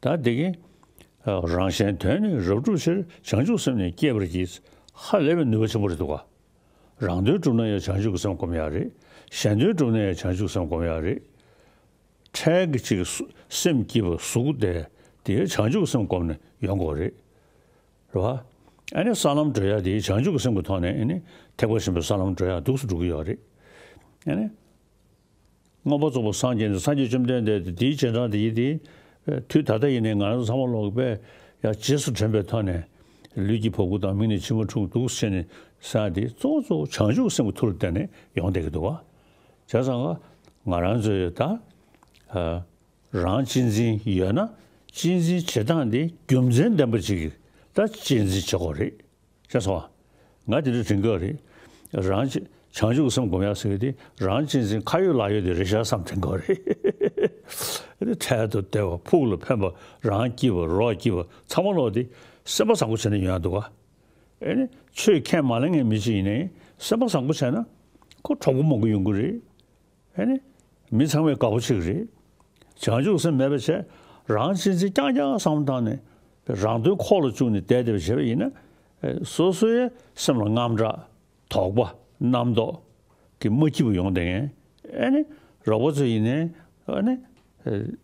ད་འདི་གི། རང་གཞན་དོན་ནི་རབ་བསྒྲུབ་ཕྱིར། བྱང་ཆུབ་སེམས་ནི་བསྐྱེད་པར་བགྱི། ཧ་ལས་པའི་ནུས་པ་ཆེན་པོ་རེད་འདུག་ག་རང་དོན་བསྒྲུབ་ན་ཡང་བྱང་ཆུབ་ཀྱི་སེམས་སྒོམ་ཡག་རེད། གཞན་དོན་བསྒྲུབ་ན་ཡང་བྱང་ཆུབ་སེམས་སྒོམ་ཡག་རེད། འཕྲལ་གྱི་ཅིག་སུ་སེམས་སྐྱིད་པ་གཟུགས་བདེ་དེ་བྱང་ཆུབ་སེམས་བསྒོམས་ནས་ཡོང་དགོས་རེད། རེད་བ། ཨ་ནི་ས་ལམ་བགྲོད་ཡ་དེ་བྱང་ཆུབ་ཀྱི་སེམས་ཀྱི་ཐོག་ནས་ཨ་ནི་ཐེག་པ་ཆེན་པོའི་ས་ལམ་བགྲོད་ཡ་འདུག་སེ་འགྲོ་གི་ཡོད་རེད། ཨ་ནི་མངོན་པར་རྫོགས་པར་སངས་རྒྱས་ནས་སངས་རྒྱས་བཅོམ་ལྡན་འདས་དེ་དེའི་རྗེས་འབྲང་དེ་ཡིན་ཏེ། དུས་ད་ལྟ་ཡིན་ནའི་ང་རང་ཚོ་ཚང་མ་ལོག་པས་ཡ་རྗེས་སུ་དྲན་པའི་ཐོག་ནས་ལུས་ཀྱི་བ་སྤུ་དང་མིག་ནས་མཆི་མ་འཁྲུག་འདུག་སེ་བྱས་ནས་ས་དེ་གཙོ་བོ་གཙོ་བོ་བྱང་ཆུབ་ཀྱི་སེམས་ཀྱི་མཐུ་ལ་བརྟེན་ནས་ཡོང་བསྡད་ཀྱི་འདུག་བ། བྱས་ཙང་ང་རང་ཚོའི་ད། རང་གཅེས་འཛིན་ཡོད་ན་གཅེས་འཛིན་བྱེད་སྟངས་འདི་རྒྱུ་མཚན་ལྡན་པ་ཅིག་གིས་ད་གཅེས་འཛིན་བྱེད་དགོས་རེད། ཤེས་སོང་ང་། དེ་འདྲ་དྲན་གྱི་ཡོད་རེད། རང་གཅེས་བྱང་ཆུབ་སེམས་སྒོམ་ཡག་ཟེར་གྱི་དེ་རང་གཅེས་འཛིན་ཁ་ཡོད་ལག་ཡོད་དེ་རེད་ཤག་བསམ་དྲན་གྱི་ཡོད་རེད། འཕྲལ་དུ་བདེ་བ་ཕུགས་ལ་ཕན་པ་རང་སྐྱིད་པ་རོགས་སྐྱིད་པ་ཚང་མ་ལོག་དེ་སེམས་པ་བཟང་པོ་བྱས་ནས་ཡོང་ཡག་འདུག་ག་ཨེ་ནི་ཆོས་ཁས་མ་ལེན་མཁན་མི་གཅིག་ཡིན་ནའི་སེམས་པ་བཟང་པོ་བྱས་ན་ཁོ་གྲོགས་པོ་མང་པོ་ཡོང་གི་རེད། ཨེ་ནི། མི་ཚང་མས་དགའ་པོ་བྱེད་ཀྱི་རེད། བྱང་ཆུབ་སེམས་མེད་པ་བྱས། རང་གཅེས་འཛིན་རྐྱང་རྐྱང་བསམ་བློ་བཏང་ནས། རང་དོན་ཁོག་ལ་བཅུག་ནས་བསྡད་བསྡད་པ་བྱས་པ་ཡིན་ན། སོ་སོའི་སེམས་ལ་དངངས་སྐྲག་དོགས་པ། རྣམ་རྟོག་གི་མ་སྐྱིད་པ་ཡོང་བསྡད་མཁན། ཨེ་ནི། རོགས་པ་ཚོ་ཡིན་ནའི། ཨེ་ནི།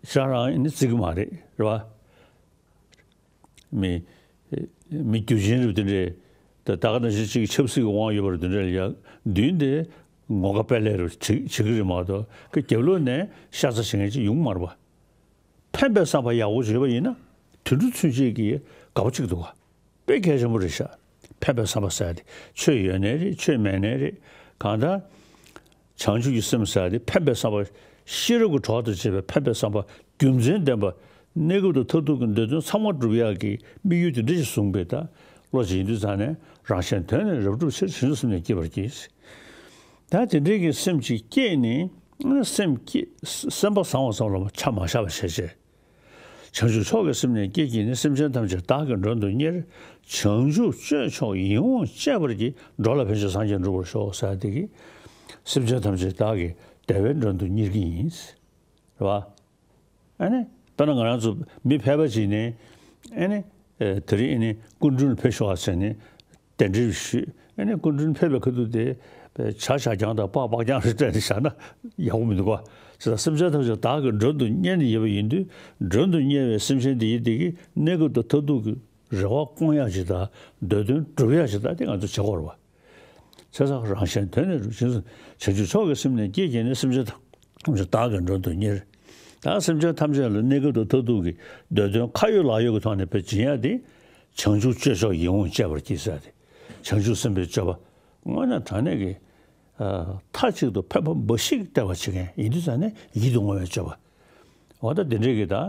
ཅང་རང་ཡིན་ནི་བརྩི་གི་མ་རེད། རེད་བ། མི། མི་རྒྱུ་ཅན་རེད་དེ་འདྲས། ད་ད་ག་ནང་བཞིན་གཅིག་ཆབ་སྲིད་ཀྱི་དབང་ཡོད་པ་རེད་དེ་འདྲས་ལ་ཡ་མདུན་དེ་ངོ་དགའ་དཔལ་ལས་རུ་བྱེད་བྱེད་ཀྱི་རེད་མ་གཏོགས་ཀྱི་རྒྱབ་ལོགས་ནས་ཤ་ཚ་བྱེད་མཁན་ཅིག་ཡོང་གི་མ་རེད་པ། ཕན་པའི་བསམ་པ་ཡག་པོ་བྱས་པ་ཡིན་ན་དུད་འགྲོ་ཚུན་ཆད་ཀྱིས་དགའ་པོ་བྱེད་ཀྱི་འདུག་ག་དཔེ་གལ་ཆེན་པོ་རེད་ཤག་ཕན་པའི་བསམ་པ་ཟེར་ཡ་དེ་ཆོས་ཡོད་ནའི་རེད། ཆོས་མེད་ནའི་རེད། གང་ལྟར། བྱང་ཆུབ་ཀྱི་སེམས་ཟེར་ཡ་དེ་ཕན་པའི་བསམ་པ། ཤེས་རབ་ཀྱི་གྲོགས་དང་བཅས་པའི་ཕན་པའི་བསམ་པ་རྒྱུ་མཚན་ལྡན་པ། གནས་སྐབས་དང་མཐར་ཐུག་གི་འདོད་དོན་ཚང་མ་སྒྲུབ་ཡག་གི་དམིགས་ཡུལ་དེ་འདྲ་ཞིག་བཟུང་བའི་ད་བློ་ཅིག་ཡིན་དུས་ཙང་ནས་རང་གཞན་དོན་ནི་རབ་བསྒྲུབ་ཕྱིར་བྱང་ཆུབ་སེམས་ནི་བསྐྱེད་པར་བགྱི། ད་དེ་འདྲའི་གི་སེམས་ཅིག་བསྐྱེད་ནས་སེམས་བསྐྱེད་སེམས་པ་བཟང་བ་ཙམ་ལ་ཆ་མ་བཞག་པ་བྱས་བྱས། བྱང་ཆུབ་མཆོག་གི་སེམས་ནི་བསྐྱེད་བགྱིས་ནས། སེམས་ཅན་ཐམས་ཅད་བདག་གིས་མགྲོན་དུ་གཉེར། བྱང་ཆུབ་སྤྱོད་མཆོག་ཡིད་འོང་སྤྱད་པར་བགྱི། འགྲོ་ལ་ཕན་ཕྱིར་སངས་རྒྱས་འགྲུབ་པར་ཤོག་ཟེར་དེ་གིས། སེམས་ཅན་ཐམས་ཅད་བདག་གིས་བདེ་བའི་མགྲོན་དུ་གཉེར་གྱི་ཡིན། རེད་བ། ཨ་ནི། དཔེར་ན་ང་རང་ཚོ་མི་ཕལ་པ་ཅིག་ནས། ཨ་ནི། དེ་རིང་ཨ་ནི་སྐུ་མགྲོན་ལ་ཕེབས་ཤོག་ཟེར་ནས། གདན་འདྲེན་ཞུས། ཨ་ནི་སྐུ་མགྲོན་ཕེབས་པའི་ཁ་ཐུག་དེ་ཇ་ཞག་རྐྱང་དང་སྤགས་སྤགས་རྐྱང་རེ་སྤྲད་ནས་བཞག་ན་ཡག་པོ་མི་འདུག་ག་བྱས་ཙང་སེམས་ཅན་ཐམས་ཅད་བདག་གིས་མགྲོན་དུ་གཉེར་ནས་ཡོད་པ་ཡིན་དུས། མགྲོན་དུ་གཉེར་བའི་སེམས་ཅན་འདི་ཡིན་འདི་གིས་གནས་སྐབས་དང་མཐར་ཐུག་གི་རེ་བ་སྐོང་ཡག་ཅིག་དང་འདོད་དོན་སྒྲུབ་ཡག་ཅིག་དང་དེ་ང་ཚོ་བྱེད་དགོས་རེད་བ། བྱས་ཙང་རང་གཞན་དོན་ནི་རུ་བྱང་ཆུབ་མཆོག་གི་སེམས་ནི་བསྐྱེད་བགྱིས་ནས། སེམས་ཅན་ཐམས་ཅད་བདག་གིས་མགྲོན་དུ་གཉེར། ད་སེམས་ཅན་ཐམས་ཅད་ལ་གནས་སྐབས་དང་མཐར་ཐུག་གི་འདོད་དོན་ཁ་ཡོད་ལག་ཡོད་ཀྱི་ཐོག་ནས་ཕར་སྦྱིན་ཡག་དེ། བྱང་ཆུབ་སྤྱོད་མཆོག་ཡིད་འོང་སྤྱད་པར་བགྱི་ཟེར་ཏེ། བྱང་ཆུབ་སེམས་དཔའི་སྤྱོད་པ། དངོས་གནས་དྲང་གནས་ཀྱི། ཨ། མཐའ་གཅིག་ཏུ་ཕན་པ་འབའ་ཞིག་སྟེར་བར་བྱེད་མཁན་ཡིན་དུས་ཙང་ནས་ཡིད་དུ་འོང་བའི་སྤྱོད་པ། འོ་ད་དེ་འདྲའི་གི་ད། ཨ།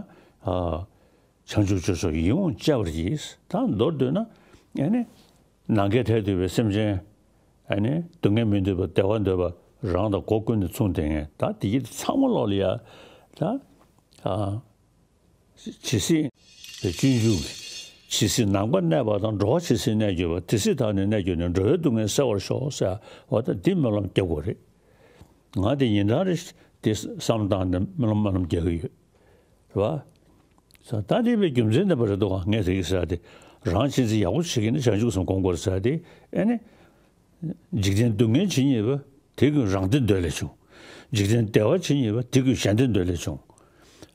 བྱང་ཆུབ་སྤྱོད་མཆོག་ཡིད་འོང་སྤྱད་པར་བགྱི། ད་མདོར་བསྡུས་ན། ཨ་ནི། ནམ་མཁའི་མཐས་གཏུགས་པའི་སེམས་ཅན། ཨ་ནི། སྡུག་བསྔལ་མི་འདོད་པ་བདེ་བ་འདོད་པ། རང་དང་སྒོ་ཀུན་ནས་མཚུངས་ལྡན་མཁན། ད་དེ་གི་ཚང་མ་ལོག་ལ་ཡ་ད་ཨ། ཇི་སྲིད་སྤྱོད་འཇུག་གི་ཇི་སྲིད་ནམ་མཁའ་གནས་པ་དང་། འགྲོ་བ་ཇི་སྲིད་གནས་གྱུར་པ། དེ་སྲིད་བདག་ནི་གནས་གྱུར་ནས། འགྲོ་བའི་སྡུག་བསྔལ་སེལ་བར་ཤོག་ཟེར་བ་དང་། འདི་སྨོན་ལམ་རྒྱབ་དགོས་རེད། ང་དེ་ཉིན་གྲངས་རེ་དེ་བསམ་བློ་བཏང་ནས་སྨོན་ལམ་སྨོན་ལམ་རྒྱག་གི་ཡོད། རེད་བ། ས་ད་དེ་བའི་རྒྱུ་མཚན་ནི་བ་རེད་འདུག་ག་ངས་དེ་གི་ཟེར་ཏེ། རང་གཅེས་འཛིན་ཡག་པོ་བྱེད་ཀྱི་ནི་བྱང་ཆུབ་སེམས་སྒོམ་དགོས་ཟེར་ཏེ། ཨེ་ནི། འཇིག་རྟེན་སྡུག་བསྔལ་ཇི་སྙེད་པ། དེ་ཀུན་རང་བདེ་འདོད་ལས་བྱུང་། འཇིག་རྟེན་བདེ་བ་ཇི་སྙེད་པ། དེ་ཀུན་གཞན་བདེ་འདོད་ལས་བྱུང་།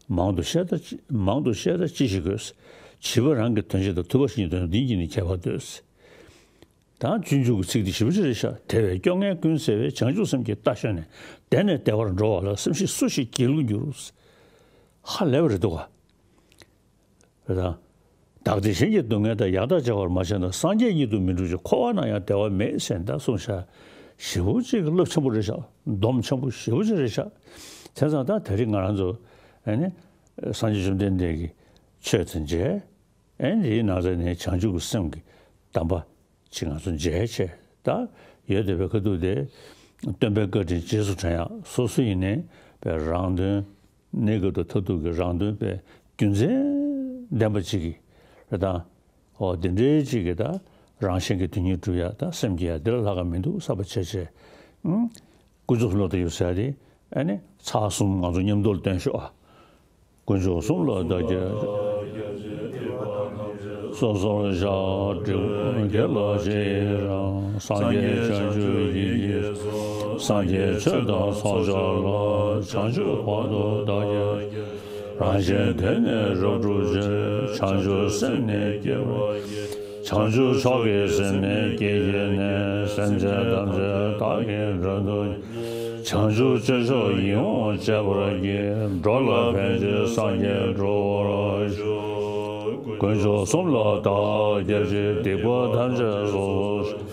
མང་དུ་བཤད་ད་མང་དུ་བཤད་ད་ཅི་ཞིག་དགོས། བྱིས་པ་རང་གི་དོན་བྱེད་དང་། ཐུབ་པ་གཞན་གྱི་དོན་དེ་གཉིས་ནི་ཁྱད་པར་འདོད། དང་སྤྱོད་འཇུག་གི་ཚིག་འདི་ཞིབ་པོ་ཅིག་རེད་ཤག་དེ་བས་སྐྱོ་ངལ་ཀུན་སེལ་བའི། བྱང་ཆུབ་སེམས་ཀྱི་རྟ་ཞོན་ནས། བདེ་ནས་བདེ་བར་འགྲོ་བ་ལ། སེམས་ཤེས་སུ་ཞིག་སྒྱིད་ལུག་འགྱུར། ཧ་ལས་པ་རེད་འདུག་ག་རེད་དང་། བདག་བདེ་གཞན་གྱི་སྡུག་བསྔལ་དང་། ཡང་དག་སྤྱད་པར་མ་བྱས་ན། སངས་རྒྱས་ཉིད་དུ་མི་འགྲུབ་ཅིང་། འཁོར་བ་ན་ཡང་བདེ་བ་མེད་ཟེར་ད་གསུངས་ཤག་ཞེ་པོ་ཅིག་རླབས་ཆེན་པོ་རེད་ཤག་སྡོམ་ཆེན་པོ་ཞེ་པོ་ཅིག་རེད་ཤག་དེ་ཙང་ད་དེ་རིང་ང་རང་ཚོ་ཨ་ནི་སངས་རྒྱས་བཅོམ་ལྡན་འདས་ཀྱི་ཆོས་དང་མཇལ། ཨ་ནི་དེའི་ནང་ཚན་ནས་བྱང་ཆུབ་ཀྱི་སེམས་ཀྱི་གདམས་པ་ཅིག་ང་ཚོ་མཇལ་བྱས་ད་ཡོད་བསྡད་པའི་ཁ་ཐུག་དེ། སྟོན་པའི་བཀའ་དྲིན་རྗེས་སུ་དྲན་ཡག་སོ་སོ་ཡིན་ནའི་པའི་རང་དོན། གནས་སྐབས་དང་མཐར་ཐུག་གི་རང་དོན་པའི་རྒྱུ་མཚན་ལྡན་པ་ཅིག་གི་རེད་དང་། ཨོ་དེ་འདྲའི་ཅིག་གི་ད་རང་གཞན་གྱི་དོན་གཉིས་སྒྲུབ་ཡ། ད་སེམས་བསྐྱེད་ཡ་འདི་ལ་ལྷག་ག་མི་འདུག་བསམ་པ་བྱས་བྱས། ཨང་། དཀོན་མཆོག་གསུམ་ལ་བདག་སྐྱབས་ཟེར་ཡ་དེ་ཨ་ནི་ཚར་གསུམ་ང་ཚོ་མཉམ་དུ་བཏོན་ཤོག་ཨ། དཀོན་མཆོག་གསུམ་ལ་བདག་སྐྱབས། སོ་སོར་བཤགས། སྒྲིབ་དགེ་ལ་རྗེས་རང་། སངས་རྒྱས་བྱང་ཆུབ་ཡིད་ཀྱིས་བཟུང་། སངས་རྒྱས་ཆོས་དང་ཚོགས་མཆོག་ལ། བྱང་ཆུབ་བར་དུ་བདག་སྐྱབས་མཆི། རང་གཞན་དོན་ནི་རབ་བསྒྲུབ་ཕྱིར། བྱང་ཆུབ་སེམས་ནི་བསྐྱེད་པར་བགྱི། བྱང་ཆུབ་མཆོག་གི་སེམས་ནི་བསྐྱེད་བགྱིས་ནས། སེམས་ཅན་ཐམས་ཅད་བདག་གིས་མགྲོན་དུ་བྱས། བྱང་ཆུབ་སྤྱོད་མཆོག་ཡིད་འོང་སྤྱད་པར་བགྱི། འགྲོ་ལ་ཕན་ཕྱིར་སངས་རྒྱས་འགྲུབ་པར་ཤོག་དཀོན་མཆོག་གསུམ་ལ་བདག་སྐྱབས་མཆི། སྡིག་པ་ཐམས་ཅད་སོ་སོར་བཤགས།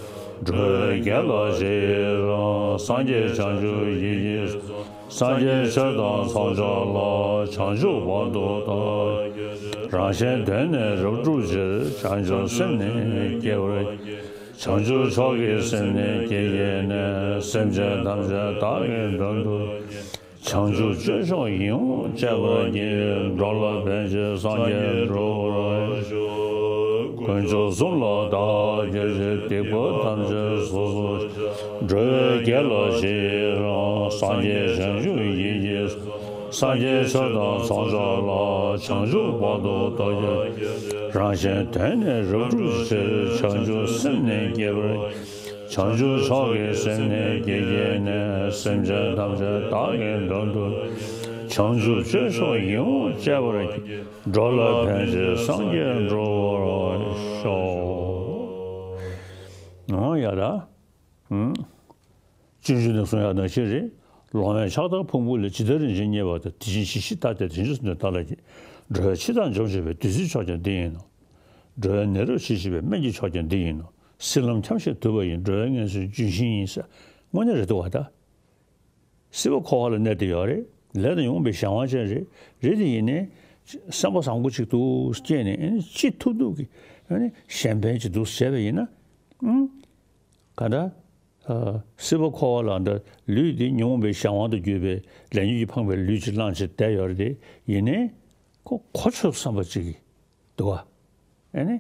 འགྲོ་བའི་དགེ་ལ་རྗེས་རང་། སངས་རྒྱས་བྱང་ཆུབ་ཡིད་ཀྱིས་བཟུང་། སངས་རྒྱས་ཆོས་དང་ཚོགས་མཆོག་ལ། བྱང་ཆུབ་བར་དུ་བདག་སྐྱབས་མཆི། རང་གཞན་དོན་ནི་རབ་བསྒྲུབ་ཕྱིར། བྱང་ཆུབ་སེམས་ནི་བསྐྱེད་པར་བགྱི། བྱང་ཆུབ་མཆོག་གི་སེམས་ནི་བསྐྱེད་བགྱིས་ནས། སེམས་ཅན་ཐམས་ཅད་བདག་གིས་མགྲོན་དུ་བྱས། བྱང་ཆུབ་སྤྱོད་མཆོག་ཡིད་འོང་སྤྱད་པར་བགྱི། འགྲོ་ལ་ཕན་ཕྱིར་སངས་རྒྱས་འགྲུབ་པར་ཤོག་དཀོན་མཆོག་གསུམ་ལ་བདག་སྐྱབས་མཆི། སྡིག་པ་ཐམས་ཅད་སོ་སོར་བཤགས། འགྲོ་བའི་དགེ་ལ་རྗེས་རང་། སངས་རྒྱས་བྱང་ཆུབ་ཡིད་ཀྱིས་བཟུང་། སངས་རྒྱས་ཆོས་དང་ཚོགས་མཆོག་ལ། བྱང་ཆུབ་བར་དུ་བདག་སྐྱབས་མཆི། རང་གཞན་དོན་ནི་རབ་བསྒྲུབ་ཕྱིར། བྱང་ཆུབ་སེམས་ནི་བསྐྱེད་པར། བྱང་ཆུབ་མཆོག་གི་སེམས་ནི་བསྐྱེད་བགྱིས་ནས། སེམས་ཅན་ཐམས་ཅད་བདག་གིས་མགྲོན་དུ་བྱས། བྱང་ཆུབ་སྤྱོད་མཆོག་ཡིད་འོང་སྤྱད་པར་བགྱི། འགྲོ་ལ་ཕན་ཕྱིར་སངས་རྒྱས་འགྲུབ་པར་ཤོག་འོ་ཡ་ད། ཨང་། སྤྱོད་འཇུག་ནས་གསུང་ཡག་ནང་བཞིན་རེད། ལོང་བས་ཕྱག་དར་ཕུང་པོ་ལས། ཇི་ལྟར་རིན་ཆེན་བརྙེས་པ་དང་། དེ་བཞིན་ཇི་ཞིག་བདག་བདེ་དེ་བཞིན་གསུམ་ལྡན་བདག་ལ་སྐྱེས། འགྲོ་བའི་འཆི་བདག་འཇོམས་བྱེད་པའི། བདུད་རྩིའི་མཆོག་ཀྱང་འདི་ཡིན་ནོ། འགྲོ་བའི་ནད་རབ་ཞི་བྱེད་པའི། སྨན་གྱི་མཆོག་ཀྱང་འདི་ཡིན་ནོ། སྲིད་ལམ་འཁྱམས་ཤིང་དུབ་པ་ཡི། འགྲོ་བའི་ངལ་གསོའི་ལྗོན་ཤིང་ཡིན་ཟེར། དངོས་གནས་རེད་འདུག་བ་ད། སྲིད་པ་འཁོར་བ་ལ་གནས་བསྡད་ཡོད་རེད། ལས་དང་ཉོན་མོངས་པའི་གཞན་དབང་ཅན་རེད། རེད་དེ་ཡིན་ནའི་སེམས་པ་བཟང་པོ་ཅིག་འདུག་སྐྱེས་ནས་ཨ་ནི་ཅི་ཐུབ་ཐུབ་ཀྱིས་ཨ་ནི་གཞན་ཕན་ཅིག་འདུག་བྱས་པ་ཡིན་ན། ཨང་། ག་འདྲ། ཨ། སྲིད་པ་འཁོར་བ་ལ་འདྲ་ལུས་འདི་ཉོན་མོངས་པའི་གཞན་དབང་དུ་གྱུར་པའི་ལས་ཉོན་གྱིས་འཕངས་པའི་ལུས་ཅིག་བླངས་བྱས་བསྡད་ཡོད་རེད་དེ་ཡིན་ནའི་ཁོ་གོ་ཆོད་བསམ་པ་ཅིག་གིས་འདུག་བ། ཨ་ནི།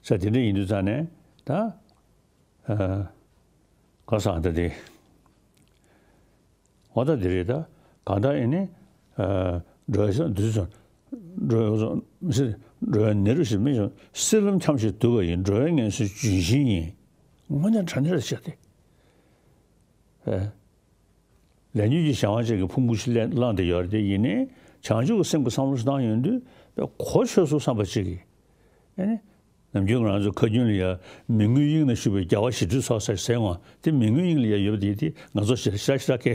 ས་དེ་འདྲ་ཡིན་དུས་ཙང་ནས་ད། ཨ། ག་ས་འདྲ་དེ། འོ་ད་འདི་རེད་ད། གང་ལྟར་ཨེ་ནི། ཨ། འགྲོ་བའི་ས་འདུས་སོ། འགྲོ་བའི་སོ་མི་སྲིད། འགྲོ་བའི་ནད་རབ་ཞི་མི་སྲིད། སྲིད་ལམ་འཁྱམས་ཤིང་དུབ་པ་ཡི། འགྲོ་བའི་ངལ་གསོའི་ལྗོན་ཤིང་ཡིན། དངོས་གནས་དྲང་གནས་རེད་ཤག་སྟེ། ཨེ། ལས་ཉོན་གྱི་གཞན་དབང་ཅན་གྱི་ཕུང་པོ་ཞིག་བླངས་བླངས་ཏེ་ཡོད་རེད་དེ་ཡིན་ནའི་བྱང་ཆུབ་ཀྱི་སེམས་ཀྱི་བསམ་བློ་ཞིག་བཏང་ཡོང་དུས་གོ་ཆོད་སོང་བསམ་པ་ཅིག་གིས། ཨེ་ནི། ནམ་རྒྱུན་ང་རང་ཚོ་ཁ་རྒྱུན་ལ་ཡ་མི་མངོན་དབྱིངས་ན་བཞུགས་པའི་རྒྱལ་བ་ཞི་ཁྲོའི་ཚོགས་ཟེར་ཟེར་འོང་། དེ་མི་མངོན་དབྱིངས་ལ་ཡ་ཡོད་པ་དེ་དེ་ང་ཚོ་ཞེ་དྲག་ཞེ་དྲག་གི་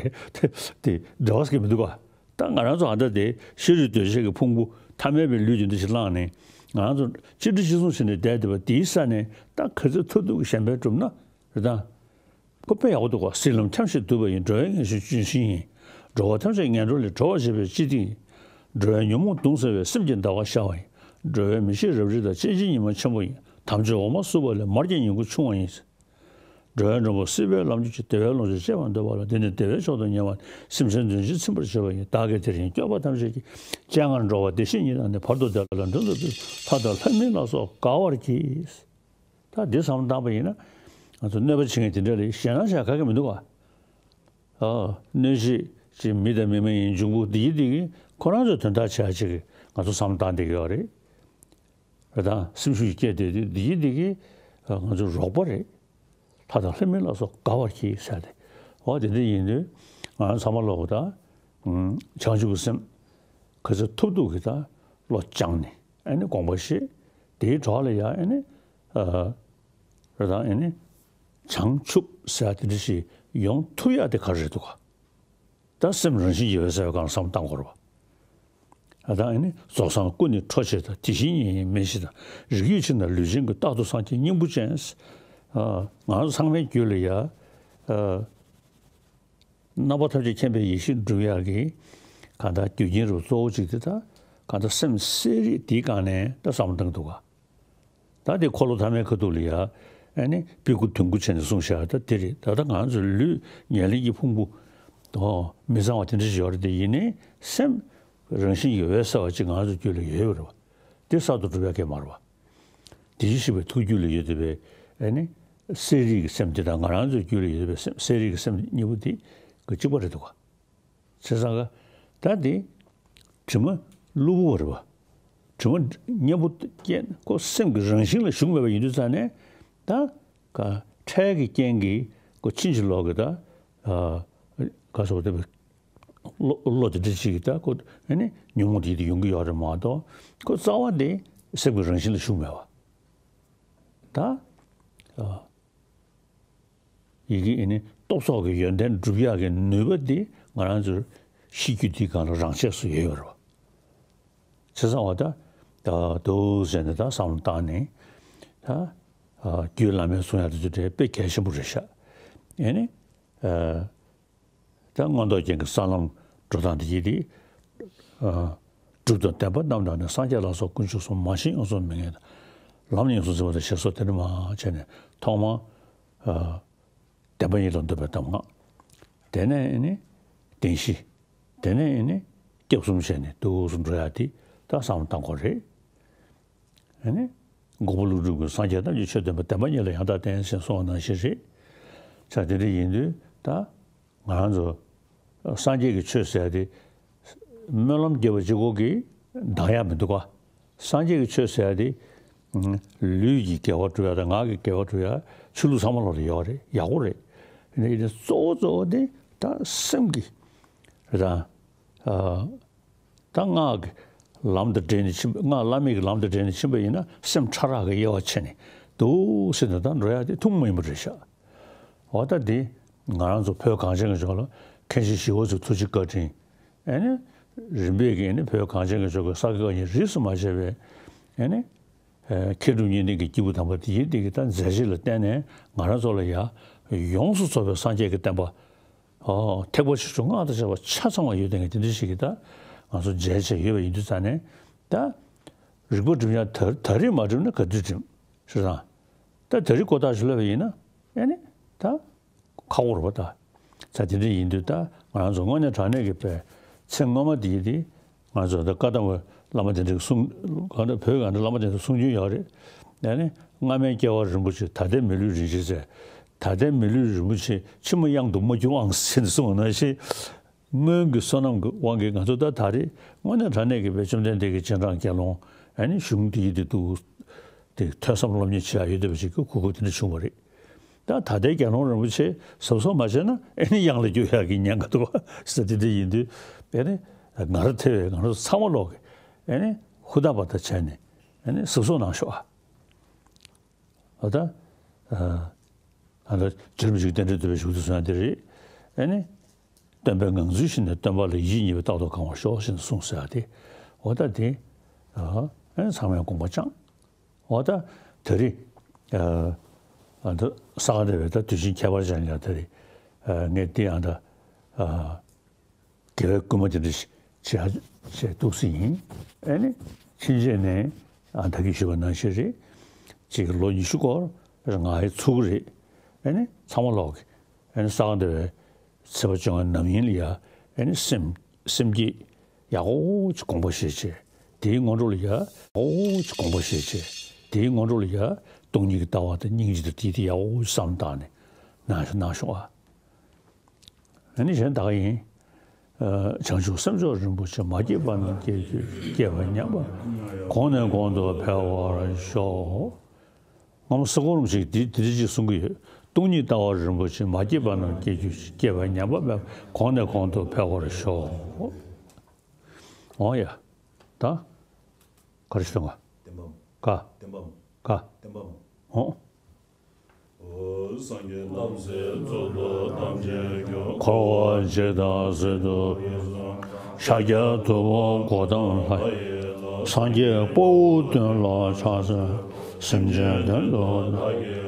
དེ་འབྲེལ་བ་ཟེར་གྱི་མི་འདུག་ག་ད་ང་རང་ཚོ་ཨ་འདྲ་དེ་ཤ་རུས་གདོས་བཅས་ཀྱི་ཕུང་པོ་ཐ་མལ་པའི་ལུས་ཀྱི་འདུ་ཤེས་བླངས་ནས་ང་རང་ཚོ་གཅིག་སྒྲིལ་གཅིག་མཚུངས་བྱས་ནས་བསྡད་བསྡད་པ་དེའི་ས་ནས་ད་ག་ཚོད་ཐུབ་ཐུབ་ཀྱི་གཞན་ཕན་བསྒྲུབ་ན་རེད་ད། ཁོ་དཔེ་ཡག་པོ་འདུག་ག་སྲིད་ལམ་འཁྱམས་ཤིང་དུབ་པ་ཡི། འགྲོ་བའི་ངལ་གསོའི་ལྗོན་ཤིང་ཡིན། འགྲོ་བ་ཐམས་ཅད་ངན་འགྲོ་ལས་སྒྲོལ་བར་བྱེད་པའི་སྤྱི་ཏིང་ཡིན། འགྲོ་བའི་ཉོན་མོངས་གདུང་སེལ་བའི། སེམས་ཀྱི་ཟླ་བ་ཤར་བ་ཡིན། འགྲོ་བའི་མི་ཤེས་རབ་རིབ་དག་སྤྱན་ཆབ་ཉི་མ་ཆེན་པོ་ཡིན། དམ་ཆོས་འོ་མ་བསྲུབས་པ་ལས། མར་གྱི་ཉིང་ཁུ་ཕྱུང་བ་ཡིན། འགྲོ་བའི་མགོན་པོ་སྲིད་པའི་ལམ་གྱི་ཆེད། བདེ་བའི་ལོངས་སྤྱོད་སྤྱད་པར་འདོད་པ་ལ། འདི་ནི་བདེ་བའི་མཆོག་ཏུ་ངེས་པ། སེམས་ཅན་དོན་ཕྱིར་ཚིམ་པར་བྱེད་པ་ཡིན། བདག་གིས་དེ་བཞིན་སྐྱོབ་པ་ཐམས་ཅད་ཀྱི། སྤྱན་སྔར་འགྲོ་བ་བདེ་གཤེགས་ཉིད་དང་ནི། བར་དུ་བདེ་ལ་མགྲོན་དུ་བསུ། མཐའ་དག་ལྷ་མིན་ལ་སོགས་དགའ་བར་གྱིས། ད་འདི་བསམ་བློ་བཏང་པ་ཡིན་ན། ང་ཚོ་གནོད་པ་བྱེད་མཁན་དེ་འདྲ་ལ་ཞེད་སྣང་བྱ་ག་གེ་མི་འདུག་ག་ཨ། གནོད་བྱེད་ཅིག་མི་དང་མི་མ་ཡིན་འབྱུང་པོ་འདི་ཡི་འདི་གིས་ཁོ་རང་ཚོའི་དོན་དག་བྱ་ཅིག་ང་ཚོ་བསམ་བློ་བཏང་བསྡད་ཀྱི་ཡོད་རེད། རེད་དང་སེམས་ཤུགས་སྐྱེད་བསྡད་དུས་འདི་ཡི་འདི་གིས་ང་ཚོ་རོགས་པ་རེད། མཐའ་དག་ལྷ་མིན་ལ་སོགས་དགའ་བར་གྱིས་ཟེར་ཏེ། འོ་དེ་འདྲ་ཡིན་དུས་ང་རང་ཚང་མ་ལོག་གི་ད། བྱང་ཆུབ་ཀྱི་སེམས་ག་ཚོད་ཐུབ་ཐུབ་ཀྱིས་ད་བློ་སྦྱངས་ནས་ཨ་ནི་དགོངས་པ་བཞེས། དེའི་གྲོགས་ལ་ཡང་ཨ་ནི། རེད་དང་ཨ་ནི། བྱང་ཆུབ་ཟེར་ཡ་དེ་འདྲ་ཞིག་ཡོང་ཐུབ་ཡ་དེ་ག་རེ་རེད་འདུག་ག་ད་སེམས་རང་བཞིན་གྱིས་འོད་གསལ་བའི་སྒང་ལ་བསམ་བློ་བཏང་དགོས་རེད་པ། ཨ་ད་ཨ་ནི་རྫོགས་སངས་སྐུ་ནི་འཕྲོག་བྱེད་དང་། དེ་བཞིན་ཉིད་ཡིན་མིན་ཞེས་དང་། རིགས་རྒྱུད་ཕྱིར་ན་ལུས་ཅན་ཀུན། རྟག་ཏུ་སངས་རྒྱས་སྙིང་པོ་ཅན། ཨ། ང་རང་ཚང་མའི་རྒྱུད་ལ་ཡ། ཨ། རྣམ་པ་ཐམས་ཅད་མཁྱེན་པའི་ཡེ་ཤེས་སྒྲུབ་ཡག་གི་གང་ལྟར་རྒྱུ་རྐྱེན་རུ་གཙོ་བོ་གཅིག་དེ་ད་གང་ལྟར་སེམས་གསལ་རིག་དེའི་སྒང་ནས་ད་བསམ་བློ་བཏང་གི་འདུག་ག་ད་དེ་འཁོར་ལོ་ཐ་མའི་ཁ་ཐུག་ལ་ཡ། ཨ་ནི་སྤུ་གུ་དུང་དཀར་བྱས་ནས་གསུངས་བཞག་ད་དེ་རེད། ད་ལྟ་ང་ཚོ་ལུས་ཉེར་ལེན་གྱི་ཕུང་པོ། ཨོ། མི་གཙང་བ་དེ་འདྲ་ཞིག་ཡོད་རེད་དེ། ཡིན་ནའི་སེམས་རང་བཞིན་གྱིས་འོད་གསལ་བ་ཅིག་ང་ཚོ་རྒྱུད་ལ་ཡོད་པ་རེད་པ། དེ་གསར་དུ་སྒྲུབ་ཡག་གི་མ་རེད་པ། དེ་བཞིན་གཤེགས་པའི་ཐུགས་རྒྱུད་ལ་ཡོད་བསྡད་པའི་ཨ་ནི་གསལ་རིག་གི་སེམས་དེ་དང་ང་རང་ཚོའི་རྒྱུད་ལ་ཡོད་པའི་སེམས་གསལ་རིག་གི་སེམས་གཉིས་པོ་དེ་གཅིག་པ་རེད་འདུག་ག་བྱས་ཙང་ག་ད་དེ་དྲི་མ་གློ་བུར་བ་རེད་པ། དྲི་མ་གཉེན་པོ་རྐྱེན་ཁོ་སེམས་ཀྱི་རང་བཞིན་ལ་ཞུགས་མེད་པ་ཡིན་དུས་ཙང་ནས་ད་ག་འཕྲལ་གྱི་རྐྱེན་གྱིས་ཁོ་ཕྱིན་ཅི་ལོག་གི་ད་ག་སོགས་དེ་བློ་བློ་དེ་འདྲ་ཅིག་གི་ད་ཁོ་ཨ་ནི་ཉོན་མོངས་དེ་དེ་ཡོང་གི་ཡོད་རེད་མ་གཏོགས་ཁོ་རྩ་བ་དེ་སེམས་ཀྱི་རང་བཞིན་ལ་ཞུགས་མེད་པ། ད། ཡི་གེ་ཨེ་ནི་སྟོབས་སོགས་ཀྱི་ཡོན་ཏན་སྒྲུབ་ཡག་གི་ནུས་པ་འདི་ང་རང་ཚོའི་ཤེས་རྒྱུད་འདིའི་སྒང་ལ་རང་ཆས་སུ་ཡོད་ཡོད་རེད་པ། བྱས་ཙང་བ་ད་ད་འདུག་ཟེར་ནས་ད་བསམ་བློ་བཏང་ནས་ད་རྒྱུད་བླ་མའི་གསུང་ཡག་དེ་ཚོ་དེ་དཔེ་གལ་ཆེན་པོ་རེད་ཤག་ཨེ་ནི། ད་མངོན་རྟོགས་རྒྱན་གྱི་ས་ལམ་འགྲོ་སྟངས་དེ་ཡིན་ཏེ། ཨ། གྲུབ་དང་བདེན་པ་རྣམས་དང་ནི། སངས་རྒྱས་ལ་སོགས་དཀོན་མཆོག་གསུམ། མ་ཤེས་ཡོངས་སུ་མི་ངལ་དང་། ལམ་ཡིན་གསུང་ཟིན་པ་དང་ཞེས་སོགས་དེ་འདྲ་མང་བྱས་ནས་ཐོག་མར། ཨ། བདེན་པ་ཡིན་ལ་འདོད་པའི་གདམས་ངག་དེ་ནས་ནི་བདེན་བཞི། དེ་ནས་ནི་སྐྱབས་གསུམ་བྱས་ནས་འདུག་སེ་འགྲོ་ཡག་དེ་ད་བསམ་བློ་བཏང་དགོས་རེད། ཨ་ནི། འགོག་པ་ཀླུ་སྒྲུབ་ཀྱིས་སངས་རྒྱས་རྣམས་ཀྱི་ཆོས་བསྟན་པ། བདེན་པ་གཉིས་ལ་ཡང་དག་བརྟེན་ཞེས་གསུངས་པ་ནང་བཞིན་རེད། ཆ་དེ་འདྲ་ཡིན་དུས་ད་ང་རང་ཚོ་སངས་རྒྱས་ཀྱི་ཆོས་ཟེར་ཡག་དེ་སྨོན་ལམ་རྒྱབ་པ་གཅིག་པོ་གིས་འདང་ཡག་མི་འདུག་ག་སངས་རྒྱས་ཀྱི་ཆོས་ཟེར་ཡག་དེ་ལུས་ཀྱི་དགེ་བ་སྒྲུབ་ཡག་དང་ངག་གི་དགེ་བ་སྒྲུབ་ཡག་ཆོས་ལུགས་ཚང་མ་ལོག་ལ་ཡོད་རེད། ཡག་པོ་རེད། ཡིན་ནའི་གཙོ་བོ་གཙོ་བོ་དེ་ད་སེམས་ཀྱི་རེད་དང་། ཨ། ད་སྔགས་ཀྱི་ལམ་དང་འབྲེལ་ནས་ཕྱིན་པ། སྔགས་བླ་མེད་ཀྱི་ལམ་དང་འབྲེལ་ནས་ཕྱིན་པ་ཡིན་ན་སེམས་ཕྲ་རགས་ཀྱི་དབྱེ་བ་ཕྱེ་ནས་འདུག་སེ་ནས་ད་འགྲོ་ཡག་དེ་ཐུན་མོང་མ་ཡིན་པ་རེད་ཤག་འོ་ད་འདི་ང་རང་ཚོ་བོད་གངས་ཅན་གྱི་ལྗོངས་ལ་མཁན་ཆེན་ཞི་བ་འཚོའི་ཐུགས་རྗེ་བཀའ་དྲིན། ཨེ་ནི། རིམ་པས་ཀྱིས་ཨེ་ནི་བོད་གངས་ཅན་གྱི་ལྗོངས་ཀྱི་ས་དགེ་བཀའ་རྙིང་རིས་སུ་མ་ཆད་པའི་ཨེ་ནི། ཨེ། མཁས་གྲུབ་གཉིས་ལྡན་གྱི་སྐྱེས་བུ་དམ་པ་དེ་ཡིན་དེ་གི་ད་མཛད་རྗེས་ལ་བརྟེན་ནས་ང་རང་ཚོ་ལ་ཡ་ཡོངས་སུ་རྫོགས་པའི་སངས་རྒྱས་ཀྱི་བསྟན་པ། ཨོ། ཐེག་པ་ཆེ་ཆུང་སྔགས་དང་བཅས་པ་ཆ་ཚང་བ་ཡོད་དེ་ངས་དེ་འདྲ་ཞིག་གིས་ད་ང་ཚོ་མཇལ་བྱས་ཡོད་པ་ཡིན་དུས་ཙང་ནས་ད་རིག་པ་སྒྲིམ་ཡག་ད་ད་རེས་མ་སྒྲིམ་ན་ག་དུས་སྒྲིམ་ཞེས་དང་། ད་ད་རེས་ཀོ་ཐག་ཞིག་ལབ་པ་ཡིན་ན་ཨེ་ནི་ད་ཁག་པོ་རེད་པ་ད། ད་དེ་འདྲ་ཡིན་དུས་ད་ང་རང་ཚོ་དངོས་གནས་དྲང་གནས་ཀྱི་པའི་ཚེ་སྔོན་མ་དེ་ཡིན་དེ། ང་ཚོ་ད་བཀའ་གདམས་པ་བླ་མ་དེ་འདྲའི་གསུང་གང་འདྲ་བོད་གང་འདྲ་བླ་མ་དེ་འདྲ་གསུང་རྒྱུན་ཡོད་རེད། ཨ་ནི་སྔ་མའི་སྐྱེ་བ་རིན་པོ་ཆེ། ད་ལྟའི་མི་ལུས་རིན་ཆེན་ཟེར། ད་ལྟའི་མི་ལུས་རིན་པོ་ཆེ། ཕྱི་མ་གཡང་དུ་མ་གྱུར་ཨང་ཟེར་ནས་གསུངས་པ་ནང་བཞིན། སྔོན་གྱི་བསོད་ནམས་ཀྱི་དབང་གིས་ང་ཚོ་ད་ད་རེས་དངོས་གནས་དྲང་གནས་ཀྱི་བའི་བཅོམ་ལྡན་འདས་ཀྱི་རྗེས་འབྲང་དགེ་སློང་། ཨ་ནི་གཞུང་དེ་ཡི་དེ་འདུག་དེ་ཐོས་བསམ་སློབ་གཉེར་བྱེད་ཡག་ཡོད་བསྡད་པ་ཞིག་གི་གོ་སྐབས་དེ་འདྲ་བྱུང་བ་རེད། ད་ད་ལྟའི་དགེ་སློང་རིན་པོ་ཆེ་གཟབ་གཟབ་མ་བྱས་ན་ཨེ་ནི་གཡང་ལ་རྒྱུག་ཡག་གི་ཉེན་ཁ་འདུག་པ་ཟེར། དེ་འདྲ་ཡིན་དུས་ཨེ་ནི་ང་རང་ཐེ་བའི་ང་རང་ཚོ་ཚང་མ་ལོག་གི་ཨེ་ནི་ཧུར་ཐག་པ་ད་བྱས་ནས་ཨེ་ནི་གཟབ་གཟབ་གནང་ཤོག་ཨ། ཨ་ད། ཨ། ཨ་ད་རྗེ་རིན་པོ་ཆེ་གི་རྟེན་འབྲེལ་བསྟོད་པའི་གཞུག་ཏུ་གསུངས་ཡག་དེ་རེད། ཨེ་ནི། སྟོན་པའི་ངང་ཚུལ་བཞིན་ནས་སྟོན་པ་ལ། ཡིད་གཉིས་པས་རྟག་ཏུ་གང་བར་ཤོག་ཅེས་གསུངས་ཟེར་ཡག་དེ། འོ་ད་དེ། ཨ། ཨེ་ནི་ཚང་མས་དགོངས་པ་བཅངས། འོ་ད་ད་རེས། ཨ། ཨ་ད་ས་ག་ཟླ་བའི་ད་དུས་ཆེན་ཁྱད་པར་ཅན་ལ་ད་རེས། ཨ། ངས་འདི་ཡང་ད། ཨ། དགེ་བའི་བསྐུལ་མ་དེ་འདྲ་ཞིག་བྱེད་བྱེད་འདུག་སེ་ཡིན། ཨེ་ནི་ཕྱིན་ཆད་ནས་ཨ་ད་གིན་ཞུས་པ་ནང་བཞིན་རེད། ཅིག་ལོ་ཉི་ཤུ་སྐོར་ང་ཡི་ཚུགས་རེད། ཨེ་ནི་ཚང་མ་ལོག་གི་ཨེ་ནི་ས་ག་ཟླ་བའི་ཚེས་པ་བཅོ་ལྔ་ནམ་ཡིན་ལ་ཡ། ཨེ་ནི་སེམས་སེམས་བསྐྱེད་ཡག་པོ་ཅིག་དགོངས་པ་བཞེས་བྱས། དེའི་སྔོན་འགྲོ་ལ་ཡ་ཡག་པོ་ཅིག་དགོངས་པ་བཞེས་བྱས། དེའི་སྔོན་འགྲོ་ལ་ཡ་སྟོང་ཉིད་ཀྱི་ལྟ་བ་དང་སྙིང་རྗེ་དང་དེ་དེ་ཡག་པོ་བསམ་བཏང་ནས་གནང་ཤོག་གནང་ཤོག་ཨ། ཨ་ནི་གཞན་ད་ག་ཡིན། ཨ། བྱང་ཆུབ་སེམས་མཆོག་རིན་པོ་ཆེ། མ་སྐྱེས་པ་རྣམས་སྐྱེ་གྱུར་ཅིག། སྐྱེས་པ་ཉམས་པ་གོང་ནས་གོང་དུ་འཕེལ་བར་ཤོག། སྔོན་མ་སེ་གོལམ་ཞིག་འདི་འདི་འདྲ་ཅིག་གསུང་གི་ཡོད། སྟོང་ཉིད་ལྟ་བ་རིན་པོ་ཆེ། མ་སྐྱེས་པ་རྣམས་སྐྱེ་གྱུར་ཅིག། སྐྱེས་པ་ཉམས་པ་མེད་པ་གོང་ནས་གོང་དུ་འཕེལ་བར་ཤོག། འོང་ཡ། ད་ག་རེ་ཞུ་དང་ག་བདེན་པ། ག་བདེན་པ། ག་བདེན་པ། འོང་། འཁོར་བ་འཇིག་དང་གཟུགས་སྡུག་བསྔལ། ཤཱཀྱ་ཐུབ་པ་གཽ་ཏམ་ལྷ་ཡི། སངས་རྒྱས་དཔའ་བོ་མདུན་ལ་ཕྱག་འཚལ། སེམས་ཅན་དོན་དུ་བདག་གིས་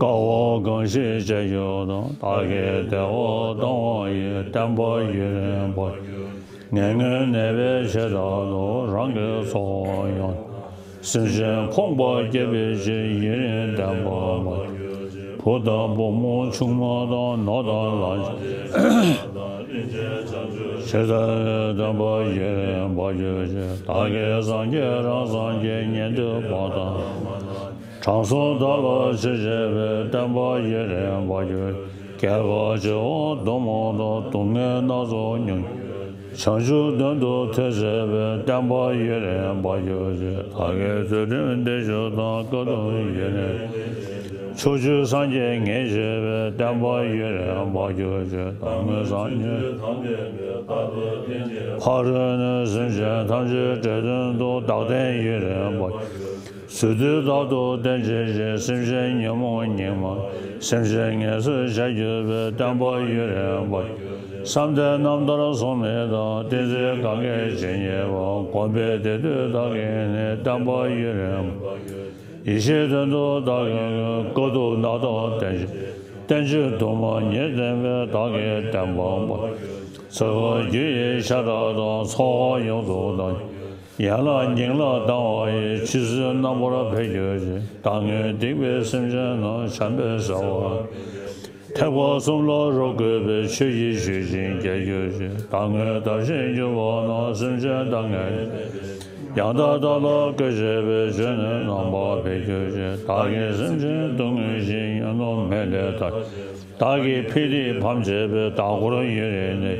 དཀའ་བ་གང་ཞིག་སྤྱད་གྱུར་ཏོ། བདག་གིས་བདེ་བ་གཏང་བ་ཡི། བསྟན་པ་ཡུན་རིང་འབར། ངན་ངོན་ནད་པའི་བྱེ་བྲག་ཏུ། རང་གི་ཚོགས་དབང་ཡོངས་སེམས་ཅན་ཕོངས་པ་བསྐྱབ་པའི་ཕྱིར། ཡུན་རིང་བརྟན་པར་མ་གྱུར་ཅིག། བུ་དང་བུ་མོ་ཆུང་མ་དང་། ནོར་དང་ལག་ཇི་ལྟ་བའི་བསྟན་པ་ཡུན་རིང་འབར་གྱུར་ཅིག། བདག་གིས་སངས་རྒྱས་རང་སངས་རྒྱས་ཉན་ཐོས་པ་དང་། དྲང་སྲོང་བདག་ལ་ཆོས་བཤད་པའི། བསྟན་པ་ཡུན་རིང་འབར་གྱུར་ཅིག། རྒྱལ་བ་བྱེ་བ་དུ་མ་དང་། སྡུག་བསྔལ་སྣ་ཚོགས་མྱོང་། བྱང་ཆུབ་དོན་དུ་ཐོས་བྱེད་པའི། བསྟན་པ་ཡུན་རིང་འབར་གྱུར་ཅིག། བདག་གིས་རྩོད་ལྡན་འདི་ཞུ་དང་། དཀའ་ཐུབ་ཡུན་རིང་། ཕྱོགས་བཅུའི་སངས་རྒྱས་ངེས་བྱེད་པའི། བསྟན་པ་ཡུན་རིང་འབར་གྱུར་ཅིག། བདག་སྨོན་སངས་རྒྱས་ཕ་རོལ་ནས་སེམས་ཅན་ཐམས་ཅད་བསྒྲལ་དོན་དུ། བདག་བསྟན་ཡུན་རིང་འབར། ཚུལ་འདི་རྟག་ཏུ་བསྟེན་བྱེད་ཅིང་། སེམས་ཅན་ཉོན་མོངས་སྙིགས་མ། སེམས་ཅན་ངལ་གསོ་བྱ་གྱུར་པའི། བསྟན་པ་ཡུན་རིང་འབར། བསམ་གཏན་རྣམ་ཐར་སྲུང་མི་དང་། བསྟན་འཛིན་གང་གིས་ཇི་སྙེད་པ། གོམས་པས་དེ་དུས་བདག་གིས་ནི། བསྟན་པ་ཡུན་རིང་འབར། ཡེ་ཤེས་དོན་དུ་བདག་གིས་ཀུན། དཀའ་ཐུབ་རྣམ་དག་བསྟེན་བྱེད། བསྟན་བཅོས་དུ་མ་ཉིད་བསྟན་པའི། བདག་གིས་བསྟན་པ་འབར། ཚེ་དཔག་རྒྱུ་ཡི་ཤ་ཁྲག་དང་། ཚོགས་དབང་ཡོངས་སུ་བཏང་། ཡན་ལག་ཉིང་ལག་དང་བ་ཡི། ཆོས་ཚུལ་རྣམ་པར་འཕེལ་གྱུར་ཅིག། བདག་སྔོན་སྡིག་པའི་སེམས་ཅན་རྣམས། བྱམས་པས་བསལ་བ། ཐེག་པ་གསུམ་ལ་རབ་བཀོད་པའི། ཆོས་ཀྱི་ཆུ་ཞིང་རྒྱས་གྱུར་ཅིག། བདག་སྔོན་བདག་བཞིན་གྱུར་པ་རྣམས། སེམས་ཅན་དག་ངལ་ཡང་དག་བདག་ལ་བཀོད་བྱེད་པའི། སྤྱོད་ནུས་རྣམ་པར་འཕེལ་གྱུར་ཅིག། བདག་གིས་སེམས་ཅན་སྡུག་བསྔལ་ཞི། ཉོན་མོངས་མེ་ལས་ཐར། བདག་གིས་ཕི་ཏི་ཕམ་བྱས་པའི། བདག་འཁོར་ཡུན་རིང་གནས།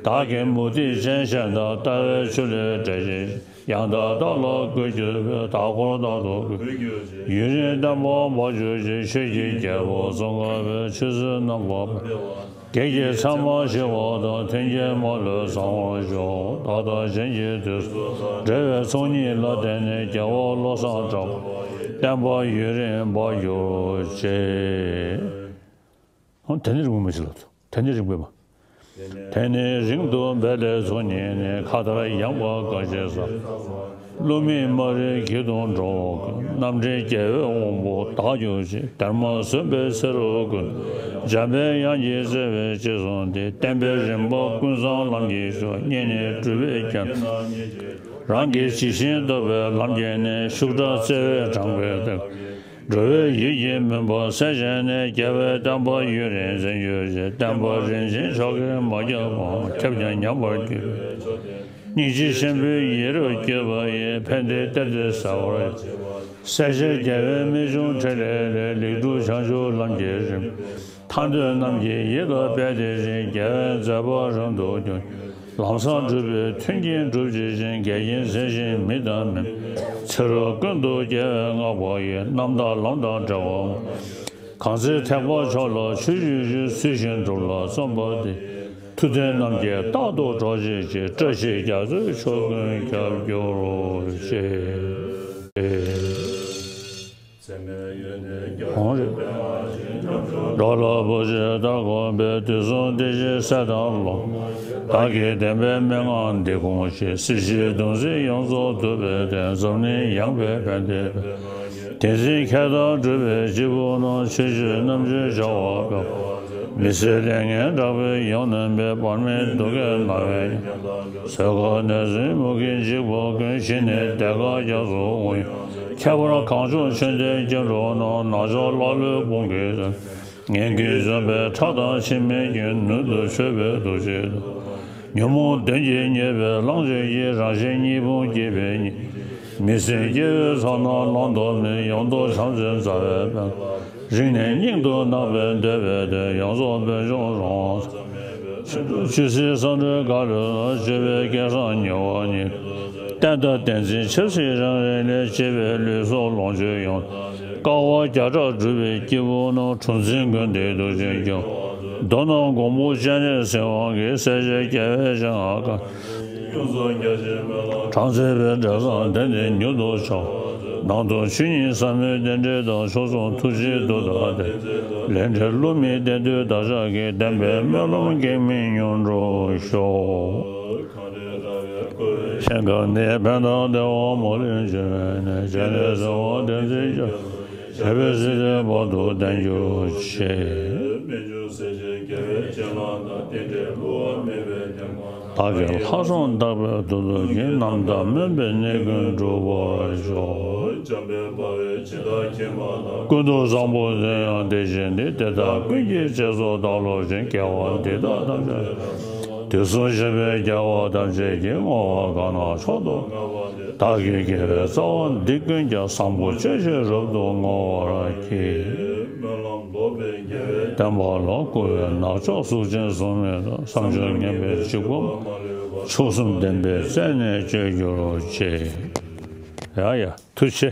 བདག་གིས་མུ་སྟེགས་ཅན་གཞན་དག། ལྟ་བའི་ཆུ་ལས་བསྒྲལ་བྱེད་ཅིང་། ཡང་དག་བདག་ལ་བཀོད་གྱུར་པའི། བདག་འཁོར་བདག་ཏུ་བཀོད། ཡུན་རིང་བརྟན་པར་འབར་གྱུར་ཅིག། ཆོས་ཀྱི་རྒྱལ་པོ་གསུང་དགའ་བའི། ཆོས་ཚུལ་རྣམ་པར། བགེགས་ཀྱི་མཚན་མ་ཞི་བ་དང་། མཐུན་རྐྱེན་མ་ལུས་བཟང་བར་ཤོག། བདག་དང་གཞན་གྱི་དུས་སུ། འབྲེལ་བའི་ཚོགས་གཉིས་ལ་བརྟེན་ནས། རྒྱལ་བ་བློ་བཟང་གྲགས་པ། བསྟན་པ་ཡུན་རིང་འབར་གྱུར་ཅིག། འོ་དེ་ནི་རིང་པོ་མ་ཞིག་ལ། དེ་ནི་རིང་པོ་མ། དེ་ནི་རིང་དུ་འབད་ལས་ཚོགས་གཉིས་ནི། མཁའ་ལྟར་ཡངས་པ་གང་ཞིག་ས། ཀླུ་མིག་དམར་རིལ་གྱི་དུང་འགྲོ་བ་ཀུན། རྣམ་འདྲེན་རྒྱལ་བའི་དབང་པོ་བདག་གྱུར་ཅིག། དེར་མ་སོན་པའི་ཚེ་རབས་ཀུན། འཇམ་པའི་དབྱངས་ཀྱིས་བརྩེ་བས་གཅེས་བཟུང་སྟེ། བསྟན་པའི་རིམ་པ་ཀུན་བཟང་ལམ་གྱིས་ཞུགས། སྙིང་ནས་སྒྲུབ་པའི་རྒྱལ། རང་གིས་ཇི་བཞིན་བསྟོད་པའི་ལམ་གྱིས་ནི། ཤུགས་དྲག་བརྩེ་བས་དྲངས་པའི་བདག་འགྲོ་བའི་ཡིད་ཀྱི་མུན་པ་སེལ་བྱས་ནས། རྒྱལ་བའི་བསྟན་པ་ཡུན་རིང་འཛིན་གྱུར་ཅིག། བསྟན་པ་རིན་ཆེན་མཆོག་གིས་མ་ཁྱབ་པ། ཁྱབ་ཀྱང་ཉམས་པར་གྱུར་པའི། སྙིང་རྗེ་ཆེན་པོའི་ཡིད་རབ་བསྐྱོད་པ་ཡིས། ཕན་བདེའི་གཏེར་འདི་གསལ་བར། གསལ་བྱེད་རྒྱལ་བའི་རྨད་བྱུང་ཕྲིན་ལས་ལས། ལེགས་གྲུབ་བྱང་ཆུབ་ལམ་གྱི་རིམ། ཐར་འདོད་རྣམས་ཀྱི་ཡིད་ལ་སྤེལ་ཏེ་བཞིན། རྒྱལ་བའི་མཛད་པ་རིང་དུ་གྱུར། ལམ་བཟང་སྒྲུབ་པའི་མཐུན་རྐྱེན་སྒྲུབ་བྱེད་ཅིང་། འགལ་རྐྱེན་སེལ་ཞིང་མི་དང་མི། ཚེ་རབས་ཀུན་ཏུ་རྒྱལ་བས་བསྔགས་པ་ཡི། རྣམ་དག་ལམ་དང་བྲལ་བ། གང་ཚེ་ཐེག་པ་མཆོག་ལ་ཆོས་སྤྱོད་ཕྱིར། ཚུལ་བཞིན་སྒྲུབ་ལ་བརྩོན་པ་དེས། མཐུ་ལྡན་རྣམས་ཀྱིས་རྟག་ཏུ་གྲོགས་བྱེད་ཅིང་། བཀྲ་ཤིས་རྒྱ་མཚོའི་ཕྱོགས་ཀུན་ཁྱབ་གྱུར་ཅིག། འོང་རེད། འགྲོ་ལ་བུ་གཅིག་ལྟར་དགོངས་པས། དུས་གསུམ་བདེ་གཤེགས་སྲས་དང་བློ། བདག་གིས་བསྟན་པའི་མན་ངག་འདི་དགོངས་ཤིང་། སྲིད་ཞིའི་གདུང་སེམས་ཡོངས་རྫོགས་ཐུབ་པའི་བརྟན། འཛམ་གླིང་ཡངས་པའི་ཕན་བདེ་འཕེལ། དེ་འཛིན་མཁས་དང་གྲུབ་པའི་སྐྱེས་བུ་རྣམས། ཆོས་སྤྱོད་རྣམ་འབྱོར་བྱ་བ་སྤེལ། མི་ཟད་ལས་ངན་དྲག་པོས་ཡོངས་ནོན་པའི། བར་མའི་དུག་གིས་མནར་བའི། གཟོད་དཀའ་གནོད་འཛིན་མུ་གེས་འཇིགས་པ་ཀུན། ཞི་ནས་བདེ་དཀར་རྒྱ་མཚོར་འོང་ཡང་། ཁྱད་པར་གངས་ལྗོངས་ཆོས་ལྡན་སྐྱེ་འགྲོ་རྣམས། ནག་ཕྱོགས་ཀླ་ཀློའི་དཔུང་གིས་འཛིན། ངན་གྱིས་བཅོམ་པའི་ཁྲག་དང་ཕྱི་མའི་རྐྱེན། ནུབ་ཏུ་མཆོད་པའི་ཐུགས་རྗེས་བཟློག་ཉོན་མོངས་གདོན་གྱིས་བརྙས་པའི་གླང་ཆེན་གྱི། རང་གཞན་གཉིས་ཕུང་བསྐྱེད་པའི་ཉེས། མི་སྲིན་སྐྱེ་བོའི་ཚ་ན་ལང་དོ་མེད། ཡང་དག་བྱམས་བརྩེ་མཛའ་བའི་དཔལ། རིང་ནས་སྙིང་དུ་བརྣག་པའི་འདོད་པའི་དོན། ཡོངས་རྫོགས་བོད་ལྗོངས་རོང་བ། ཆུ་སྲིན་ས་འབྲུ་ག་ལུ་ན། སྤྱོད་པའི་སྐལ་བཟང་ཉེ་བ་ཉིད། བསྟན་དང་བསྟན་འཛིན་ཆབ་སྲིད་རང་རེ་ལས། གཅེས་པའི་ལུས་སྲོག་ལོངས་སྤྱོད་ཡོངས། དཀའ་བ་བརྒྱ་ཕྲག་བསྒྲུབས་པའི་སྐྱེས་བུ་རྣམས། གྲུ་འཛིན་མགོན་དེའི་ཐུགས་རྗེས་སྐྱོང་། མདོར་ན་མགོན་པོ་སྤྱན་རས་གཟིགས་དབང་གིས། སྲས་བཅས་རྒྱལ་བའི་སྤྱན་སྔར་བཀའ། གྲངས་མཛད་པའི་འབྲས་བཟང་དེང་འདིར་མྱུར་དུ་བྱོན། ནང་དུ་ཆོས་ཉིད་ཟབ་མོའི་རྟེན་འབྲེལ་དང་། ཕྱོགས་མཚུངས་ཐུགས་རྗེའི་མདུན་དུ་བསྟེན། ལས་འབྲས་བསླུ་མེད་བདེན་མཐུ་བདག་ཅག་གི། བདེན་པའི་སྨོན་ལམ་གེགས་མེད་མྱུར་འགྲུབ་ཤོག། ཞིང་ཁམས་ནི་ཕན་དང་བདེ་བ་མ་ལུས་འབྱུང་བའི་གནས། སྤྱན་རས་གཟིགས་དབང་བསྟན་འཛིན་རྒྱ། རྒྱལ་བའི་སྲིད་དེ་བར་དུ་བརྟན་གྱུར་ཅིག། བདག་གིས་ལྷག་བསམ་དག་པའི་མཐུ་སྟོབ་ཀྱིས། རྣམ་དག་སྨོན་པའི་གནས་ཀུན་འགྲུབ་པར་ཤོག། ཀུན་ཏུ་བཟང་པོ་དེ་ཡང་དེ་བཞིན་ཏེ། དེ་དག་ཀུན་གྱི་རྗེས་སུ་བདག་སློབ་ཅིང་། དགེ་བ་འདི་དག་ཐམས་ཅད། དུས་གསུམ་གཤེགས་པའི་རྒྱལ་བ་ཐམས་ཅད་ཀྱིས། བསྔོ་བ་གང་གནང་མཆོག་ཏུ། བདག་གི་དགེ་བའི་རྩ་བ་འདི་ཀུན་ཀྱང་། བཟང་པོ་སྤྱོད་ཕྱིར་རབ་ཏུ་བསྔོ་བར་བགྱི། བསྟན་པ་ལ་བསྐུལ་བའི་ནག་ཕྱོགས། གཟུགས་ཅན་གཟུགས་མེད་དང་། བསམ་སྦྱོར་ངན་པའི་འཇིགས་པ། མཆོག་གསུམ་བདེན་པའི་རྩལ་ནི་གཅོད་གྱུར་ཅིག། ཡ་ཡ། ཐུགས་རྗེ་ཆེ།